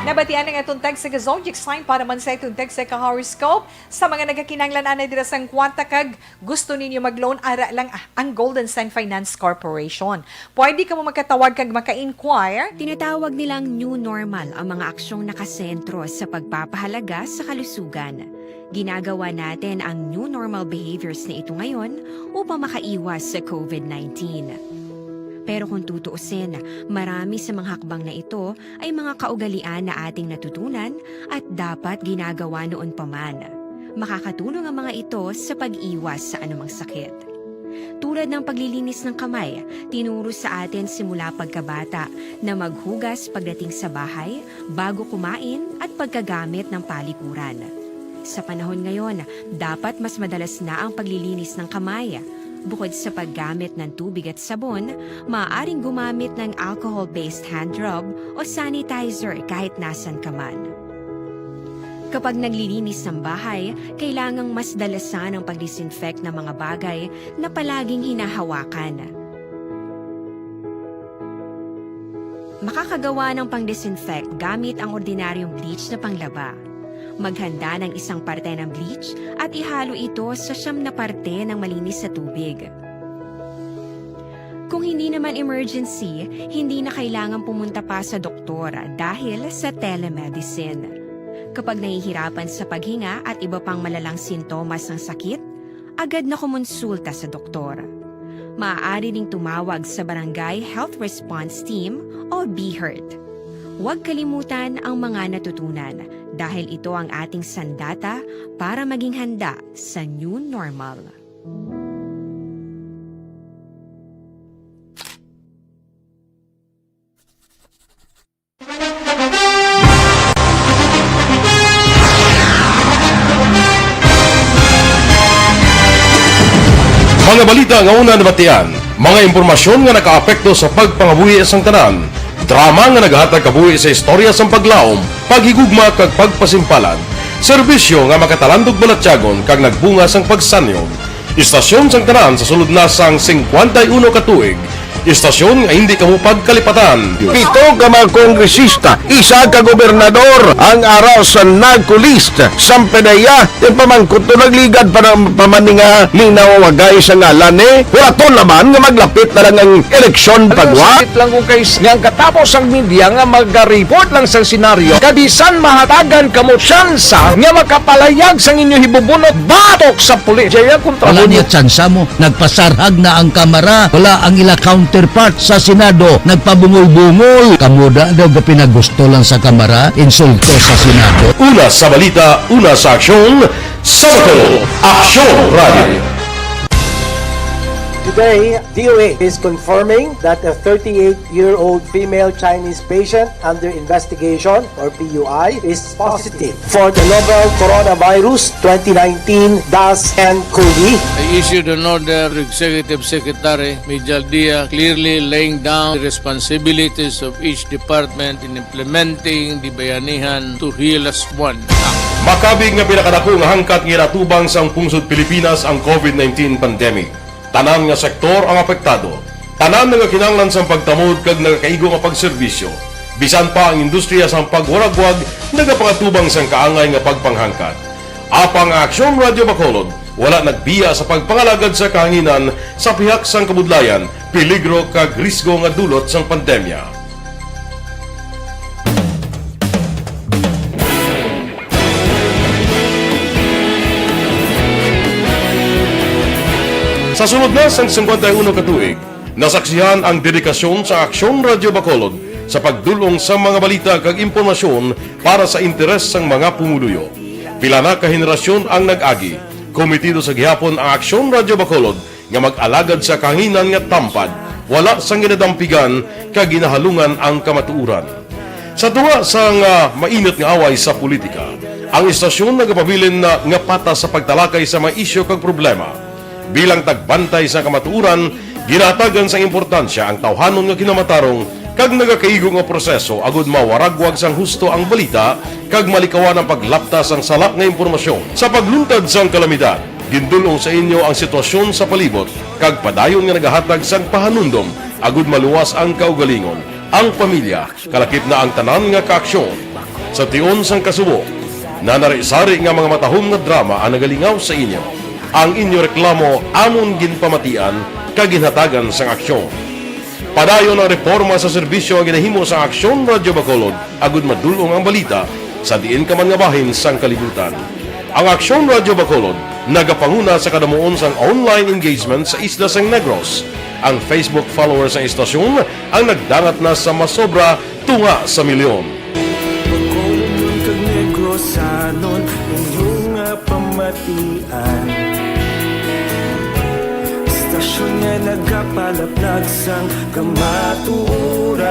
Nabatian ang atong tag sa zodiac sign para man sa atong tag sa ka-horoscope. Sa mga nagakinahanglan anay dira sang kwarta kag gusto ninyo mag-loan, ara lang, ah, ang Golden Sign Finance Corporation. Pwede kamo makatawag kag maka-inquire. Tinatawag nilang new normal ang mga aksyong nakasentro sa pagpapahalaga sa kalusugan. Ginagawa natin ang new normal behaviors na ito ngayon upang makaiwas sa covid nineteen. Pero kung tutuusin, marami sa mga hakbang na ito ay mga kaugalian na ating natutunan at dapat ginagawa noon pa man. Makakatulong ang mga ito sa pag-iwas sa anumang sakit. Tulad ng paglilinis ng kamay, tinuro sa atin simula pagkabata na maghugas pagdating sa bahay, bago kumain, at pagkagamit ng palikuran. Sa panahon ngayon, dapat mas madalas na ang paglilinis ng kamay. Bukod sa paggamit ng tubig at sabon, maaaring gumamit ng alcohol-based hand rub o sanitizer kahit nasan ka man. Kapag naglilinis ng bahay, kailangang mas dalasan ang pag-disinfect ng mga bagay na palaging hinahawakan. Makakagawa ng pang-disinfect gamit ang ordinaryong bleach na panglaba. Maghanda ng isang parte ng bleach at ihalo ito sa siyam na parte ng malinis na tubig. Kung hindi naman emergency, hindi na kailangan pumunta pa sa doktor dahil sa telemedicine. Kapag nahihirapan sa paghinga at iba pang malalang sintomas ng sakit, agad na kumonsulta sa doktor. Maaari ding tumawag sa Barangay Health Response Team o BHERT. Huwag kalimutan ang mga natutunan dahil ito ang ating sandata para maging handa sa new normal. Mga balita nga una nabatian, mga impormasyon nga nakaapekto sa pagpangabuhi sang tanan, drama nga nagahatag kabuhi sa istorya sang paglaom, paghigugma kag pagpasimpalan. Serbisyo nga makatalandog balatyagon kag nagbunga sang pagsanyog. Istasyon sang tanan sa sulod na sang singkwenta y uno ka tuig. Istasyon nga hindi kamo pagkalipatan. Pito ka mga kongresista, isa ka gobernador ang ara sa NAGCO list. Sang P D E A, ti pamangkot to nagligad pa na, pa man ni nga linawagay sa ngalan ni. Huraton naman nga maglapit na lang ang eleksyon. Alam mo, pagwa. Sakit lang kung kay nga ang katapos ang media nga magareport lang sang senaryo, kabisan mahatagan kamo tsansa nga makapalayag sang inyo hibubunot batok sa pulis. Jaya kontra. Wala mo niya tsansa mo. Nagpasarhag na ang Kamara. Wala ang ila counterpart sa Senado. Nagpabungol-bungol. Kamo da daw ga pinagusto lang sa Kamara, insulto sa Senado. Una sa balita, una sa aksyon, sa Bacolod, Aksyon Radio. Today, D O H is confirming that a thirty-eight-year-old female Chinese patient under investigation, or P U I, is positive for the novel coronavirus twenty nineteen dash N COVID. I issued an order to Executive Secretary Mijal Dia, clearly laying down the responsibilities of each department in implementing the Bayanihan to Heal Us One Act. Makabig nga pinakadako nga hangkat nga ginatubang sang pungsod Pilipinas ang COVID nineteen pandemic. Tanan nga sektor ang apektado. Tanan nagakinahanglan sang pagtamod kag nagakaigo nga pagserbisyo. Bisan pa ang industriya sang pagwaragwag nagapangatubang sang kaangay nga pagpanghangkat. Apang ang Aksyon Radio Bacolod wala nagbiya sa pagpangalagad sa kahanginan sa pihak sang kabudlayan, peligro kag risgo nga dulot sang pandemya. Sa sulod na sang singkwenta y uno ka tuig, nasaksihan ang dedikasyon sa Aksyon Radio Bacolod sa pagdul-ong sa mga balita kag impormasyon para sa interes sang mga pumuluyo. Pila na ka henerasyon ang nag-agi. Komitido sa gihapon ang Aksyon Radio Bacolod nga mag-alagad sa kahanginan nga tampad, wala sang ginadampigan kag ginahalungan ang kamatuoran. Sa tunga sang, ah, mainit nga away sa politika, ang istasyon nagapabilin na nga patas sa pagtalakay sa mga isyu kag problema. Bilang tagbantay sa kamatuoran, ginahatagan sang importansya ang tawhanon nga kinamatarong kag nagakaigo nga proseso agud mawaragwag sang husto ang balita kag malikawan ang paglapta sang sala nga impormasyon. Sa pagluntad sang kalamidad, gindul-ong sa inyo ang sitwasyon sa palibot kag padayon nga nagahatag sang pahanumdom agud maluwas ang kaugalingon, ang pamilya, kalakip na ang tanan nga kaaksyon. Sa tion sang kasubo, nanari-sari nga mga matahom nga drama ang nagalingaw sa inyo. Ang inyo reklamo amon ginpamatian kag ginhatagan sang aksyon. Padayon ang reporma sa serbisyo nga ginahimo sa Aksyon Radyo Bacolod agud madul-ong ang balita sa diin ka man nga bahin sang kalibutan. Ang Aksyon Radyo Bacolod nagapanguna sa kadamuon sang online engagement sa isla sang Negros. Ang Facebook followers sang istasyon ang nagdangat na sa masobra tunga sa milyon. Bacolodnon kag Negrosanon, inyo nga pamatian. Istasyon nga nagapalaplag sang kamatuoran.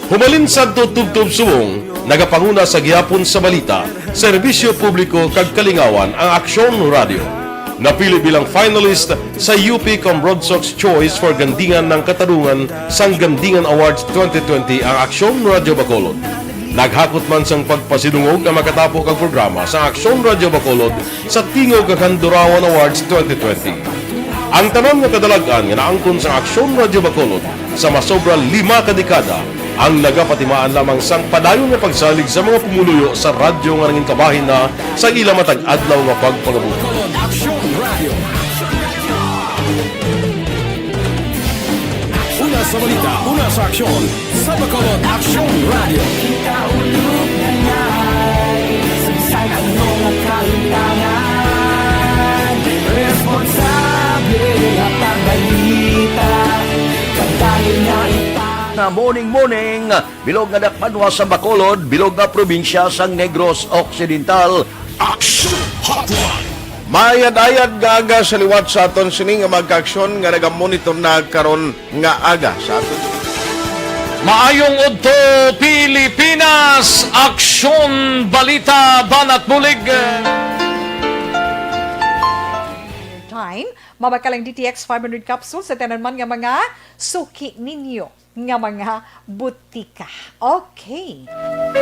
Hubalin sadto tubtob subong, nagapanguna sa gihapon sa balita, serbisyo publiko kag kalingawan ang Aksyon Radyo. Napili bilang finalist sa U P Combroadsox Choice for Gandingan ng Katarungan sang Gandingan Awards twenty twenty ang Aksyon Radyo Bacolod. Naghakot man sang pagpasidungog ang makatapo kag programa sa Aksyon Radyo Bacolod sa Tingog kag Handurawan Awards twenty twenty. Ang tanan nga kadalag-an nga naangkon sang Aksyon Radyo Bacolod sa masobra lima ka dekada ang nagapatimaan lamang sang padayon nga pagsalig sa mga pumuluyo sa radyo nga nangin kabahin na sa ila matag adlaw nga pagpangabuhi. Bacolod Aksyon Radio. Una sa balita, una sa aksyon, sa Bacolod Aksyon Radio. Ikaulo na nga, sa ano nga kalutangan, responsable nga pagbalita, kag dayon nga ipa- Nga morning, morning. Bilog nga dakbanwa sa Bacolod, bilog nga probinsya sang Negros Occidental. Action Hotline. Maayad-ayad nga aga sa liwat sa aton sini nga mga kaaksyon nga nagamonitor na karon nga aga sa aton. Maayong udto, Pilipinas! Aksyon, balita, banat, bulig. Mabakal ang D T X five hundred capsule sa tanan man nga mga suki ninyo nga mga butika. Okay.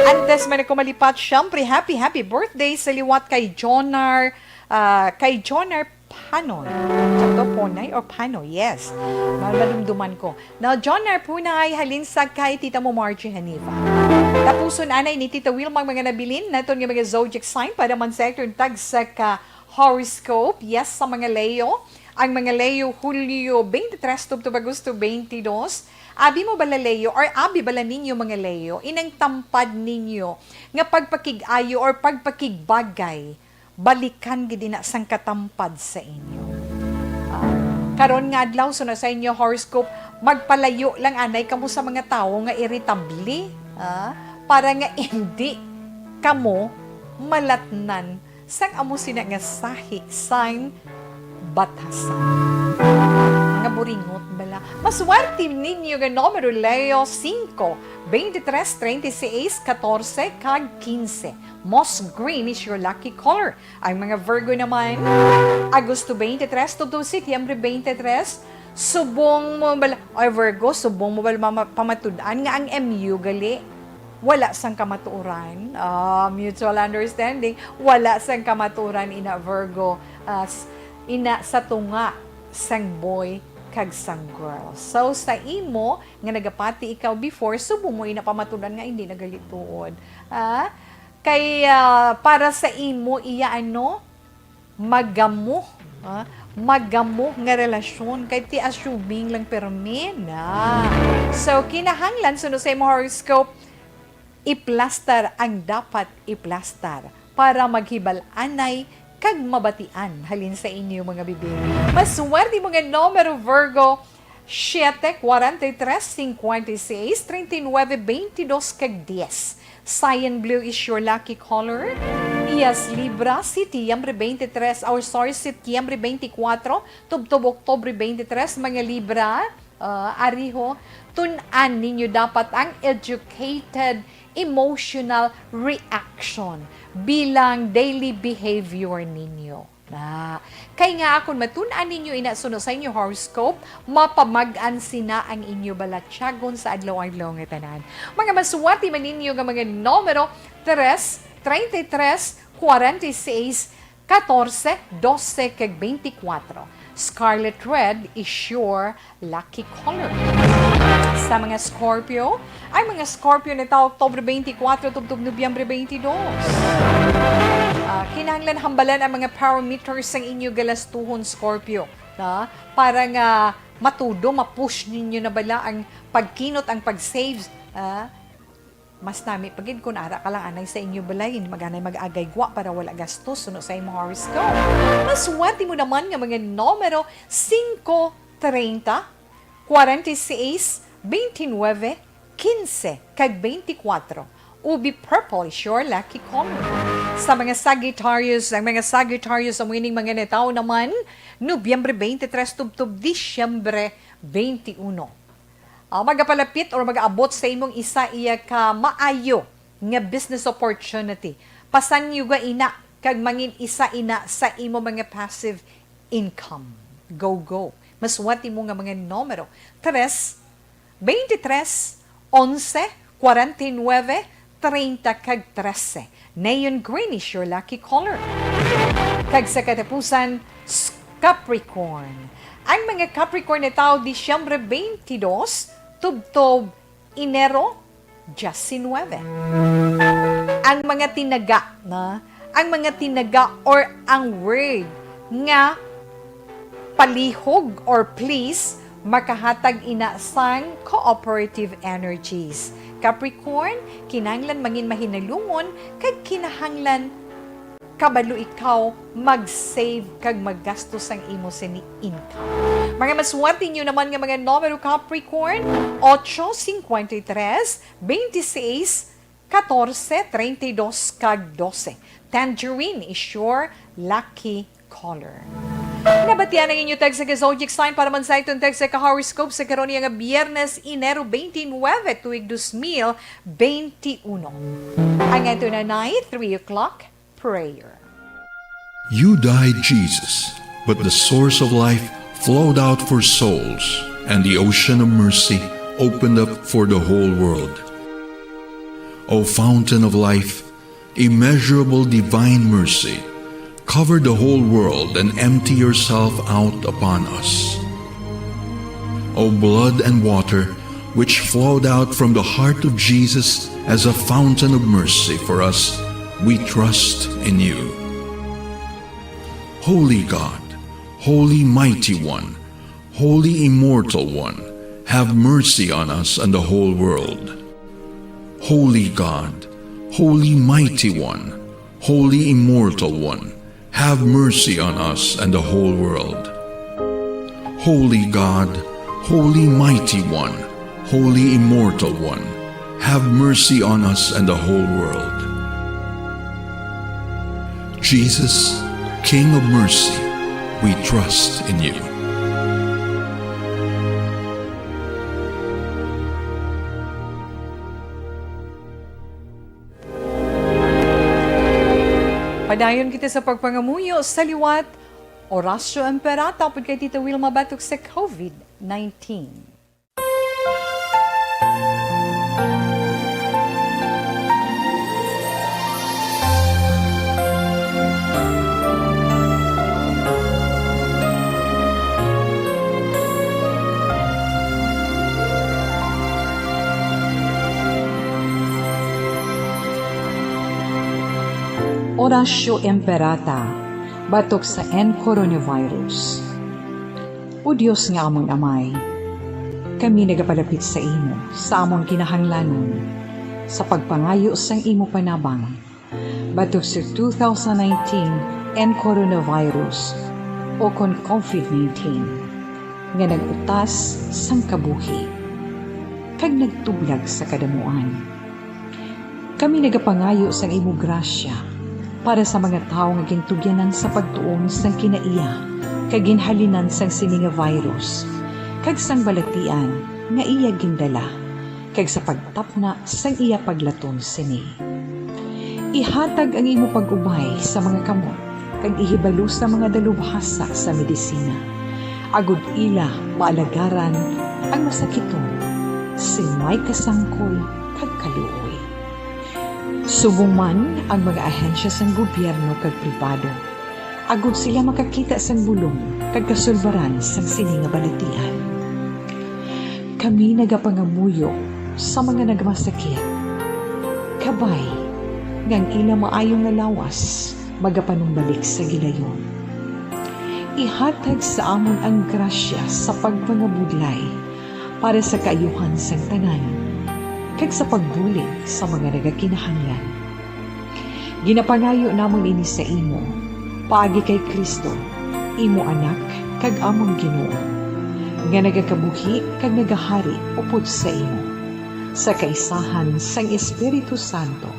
Antes man ako malipat, syempre, happy, happy birthday sa liwat kay Jonar, ah, kay Jonar Panoy. Ito, Ponay or Panoy? Yes. Ma-, madumduman ko. Now, Jonar Punay, halin sa kay Tita mo Margie Haniva. Tapuson anay ni Tita Wilma ang mga nabilin naton nga mga zodiac sign para man sa atong tagsa ka horoscope. Yes, sa mga Leo. Ang mga Leo, Hulyo twenty-three tubtob Agosto twenty-two. Abi mo bala, Leo, or abi bala ninyo, mga Leo, inang tampad ninyo nga pagpakig-ayo or pagpakigbagay, balikan gid ina sang katampad sa inyo. Ah, karon nga adlaw, suno sa inyo horoscope, magpalayo lang anay kamo sa mga tawo nga iritable, ah, para nga indi kamo malatnan sang amo sina nga sahi sang batasan. Mga buringot bala. Maswerte ninyo nga numero, Leo, singko, twenty-tres, treinta y seis, katorse, kag quince. Moss green is your lucky color. Ang mga Virgo naman, Agosto twenty-tres tubtob Setyembre twenty-tres, subong mo bala, ay, Virgo, subong mo bala mama-, pamatud-an nga ang M U gali wala sang kamatuoran? Ah, mutual understanding, wala sang kamatuoran, ina Virgo, ah, s-, ina sa tunga sang boy kag sang girl. So, sa imo nga nagapati ikaw before, subong mo ina pamatud-an nga hindi na gali tuod. Ah, kay, ah, para sa imo, iya ano, magamo, ah, magamo nga relasyon. Kay ti assuming lang permi na. So, kinahanglan, suno sa imo horoscope, iplastar ang dapat iplastar para maghibal-anay kag mabatian halin sa inyo mga bibig. Maswerte mo nga numero, Virgo, siete, cuarenta y tres, cincuenta y seis, treinta y nueve, veintidós, kag dies. Cyan blue is your lucky color. Yes, Libra, Setyembre twenty-tres, or sorry, Setyembre twenty-cuatro, tubtob Oktobre twenty-tres, mga Libra, ah, ariho, tun-an ninyo dapat ang educated emotional reaction bilang daily behavior ninyo. Na, kay nga akon matun-an ninyo ina suno sa inyo horoscope, mapamag-an sina ang inyo balatyagon sa adlaw-adlaw nga tanan. Mga maswerte man ninyo nga mga numero, tres, treinta y tres, cuarenta y seis, catorce, doce, kag veinticuatro. Scarlet red is your lucky color. Sa mga Scorpio, ang mga Scorpio natawo Oktubre twenty-four tubtob Nobyembre twenty-two. Ah, kinahanglan hambalan ang mga parameters sang inyo galastuhon, Scorpio, na para nga matudo, ma-push ninyo na bala ang pagkinot, ang pag-save, ah, mas nami pa gid kun ara ka lang anay sa inyo balay, hindi mag-anay mag-agay gwa para wala gastos, suno sa imo horoscope. Maswerte mo naman nga mga numero singko, treinta, cuarenta y seis, veintinueve, quince, kag veinticuatro. Ubi purple is your lucky color. Sa mga Sagittarius, ang mga Sagittarius amo ining mga natawo naman Nobyembre twenty-three tubtob Disyembre twenty-one. Ah, magapalapit or mag-abot sa imong isa iya ka maayo nga business opportunity. Pasangyoga ina kag mangin isa ina sa imo mga passive income. Go, go. Maswerte mo nga mga numero: tres, veintitrés, onse, cuarenta y nueve, treinta, kag trese. Neon green is your lucky color. Kag sa katapusan, s-, Capricorn. Ang mga Capricorn natawo Disyembre twenty-two tubtob Enero diecinueve. Ang mga tinaga, na, ang mga tinaga or ang word nga palihog or please makahatag ina sang cooperative energies. Capricorn, kinahanglan mangin mahinalungon kag kinahanglan kabalo ikaw mag-save kag maggasto sang imo sini income. Mga maswerte ninyo naman nga mga numero, Capricorn, ocho, cincuenta y tres, veintiséis, catorce, treinta y dos, kag doce. Tangerine is your lucky color. Nabatian ang inyo tagsa ka zodiac sign para man sa iton tagsa ka horoscope sa karon nga Biyernes, Enero twenty-nine, tuig dos mil twenty-uno. Ang aton anay, three o'clock prayer. You died, Jesus, But the source of life flowed out for souls, and the ocean of mercy opened up for the whole world. O fountain of life, immeasurable divine mercy, cover the whole world and empty yourself out upon us. O blood and water, which flowed out from the heart of Jesus as a fountain of mercy for us, we trust in you. Holy God, Holy Mighty One, Holy Immortal One, have mercy on us and the whole world. Holy God, Holy Mighty One, Holy Immortal One, have mercy on us and the whole world. Holy God, Holy Mighty One, Holy Immortal One, have mercy on us and the whole world. Jesus, King of mercy, we trust in you. Padayon kita sa pagpangamuyo sa liwat. Oratio Imperata, upod kay Tita Wilma, batok sa covid nineteen. Oratio Imperata, batok sa N coronavirus. O Dios nga amon Amay, kami nagapalapit sa imo sa amon kinahanglanon sa pagpangayo sang imo panabang batok sa two thousand nineteen N coronavirus o kon covid nineteen nga nag-utas sang kabuhi kag nagtublag sa kadamuan. Kami nagapangayo sang imo grasya para sa mga tawo nga gintugyanan sa pagtuon sang kinaiya kag ginhalinan sang sini nga virus kag sang balatian nga iya gindala, kag sa pagtapna sang iya paglaton sini. Ihatag ang imo pag-ubay sa mga kamot kag ihibalo sa mga dalubhasa sa medisina, agod ila maalagaran ang masakiton sing may kasangkol kag kaluoy. Subong man ang mga ahensya sang gobyerno kag pribado, agod sila makakita sang bulong kag kasulbaran sang sini nga balatian. Kami nagapangamuyo sa mga nagmasakit, kabay nga ang ila maayo nga lawas magapanumbalik sa gilayon. Ihatag sa amon ang grasya sa pagpangabudlay para sa kaayuhan sang tanan, kag sa pagbulig sa mga nagakinahanglan. Ginapangayo namon ini sa imo, paagi kay Cristo, imo Anak kag amon Ginoo, nga nagakabuhi kag nagahari upod sa imo, sa kaisahan sang Espiritu Santo,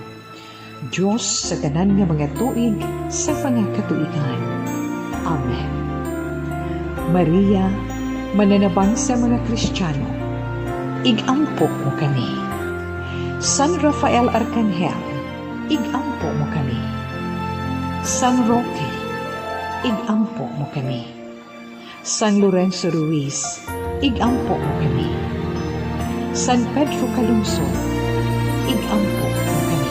Dios sa tanan nga mga tuig sa mga katuigan. Amen. Maria, mananabang sa mga Kristiyano, ig-ampo mo kami. San Rafael Arkanghel, ig-ampo mo kami. San Roque, ig-ampo mo kami. San Lorenzo Ruiz, ig-ampo mo kami. San Pedro Calungsod, ig-ampo mo kami.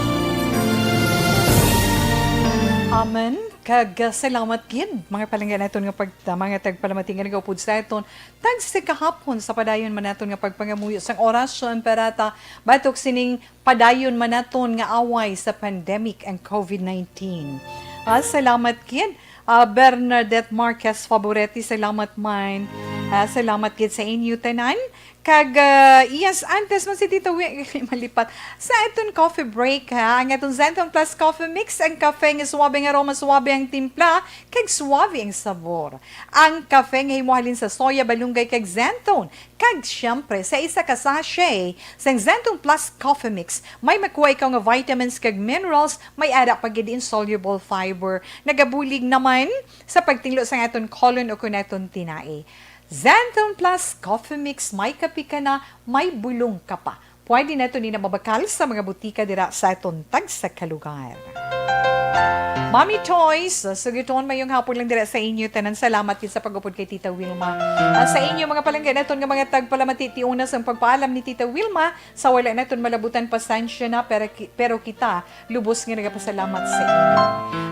Amen. Kag, uh, salamat gid, mga palangga naton nga pag-, uh, mga tagpalamati nga nagaupod sa aton, tagsa kahapon sa padayon man naton nga pagpangamuyo sang Oratio Imperata, batok sining padayon man naton nga away sa pandemic ang covid nineteen. Ah, salamat gid. Ah, Bernadette Marquez Favorete, salamat man. Ah, salamat gid sa inyo tanan. Kag, ah, yes, antes man si Tito Wi-, malipat. Sa aton coffee break, ha, ang aton Zenton Plus Coffee Mix, ang kafe nga suwabe ang aroma, suwabe ang timpla, kag suwabe ang sabor. Ang kafe nga himo halin sa soya, balunggay, kag Zenton. Kag, siyempre, sa isa ka sachet sang Zenton Plus Coffee Mix, may makuha ikaw nga vitamins kag minerals, may ara pa gid insoluble fiber. Nagabulig naman sa pagtinlo sang aton colon o kon aton tinai. Zenton Plus Coffee Mix, may kape ka na, may bulong ka pa. Pwede naton ini mabakal sa mga butika dira sa aton tagsa ka lugar. Mommy Toys, sugiton, mayong hapon lang dira sa inyo tanan. Salamat gid sa pag-upod kay Tita Wilma. Ah, sa inyo, mga palangga naton nga mga tagpalamati, tiuna sang pagpaalam ni Tita Wilma, sa wala naton malabutan, pasensya na, pero, ki- pero kita lubos nga nagapasalamat sa inyo.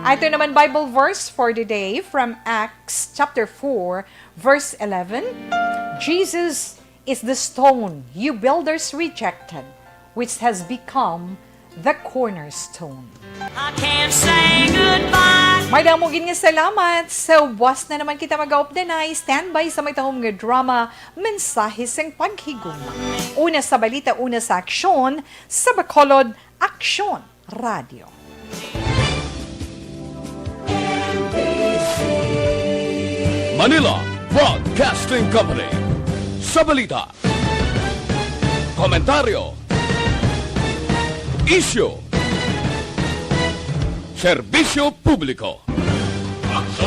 Ato naman Bible verse for the day from Acts chapter four, verse eleven. "Jesus is the stone you builders rejected, which has become the cornerstone." I can't say goodbye. Madamo gid nga salamat. Sa was na naman kita mag-aupdanay. Standby sa may tahom nga drama, Mensahe sing Paghigugma. Una sa balita, una sa aksyon, sa Bacolod, Aksyon Radio. Manila Broadcasting Company. Sa balita, komentaryo, isyu, serbisyo publiko.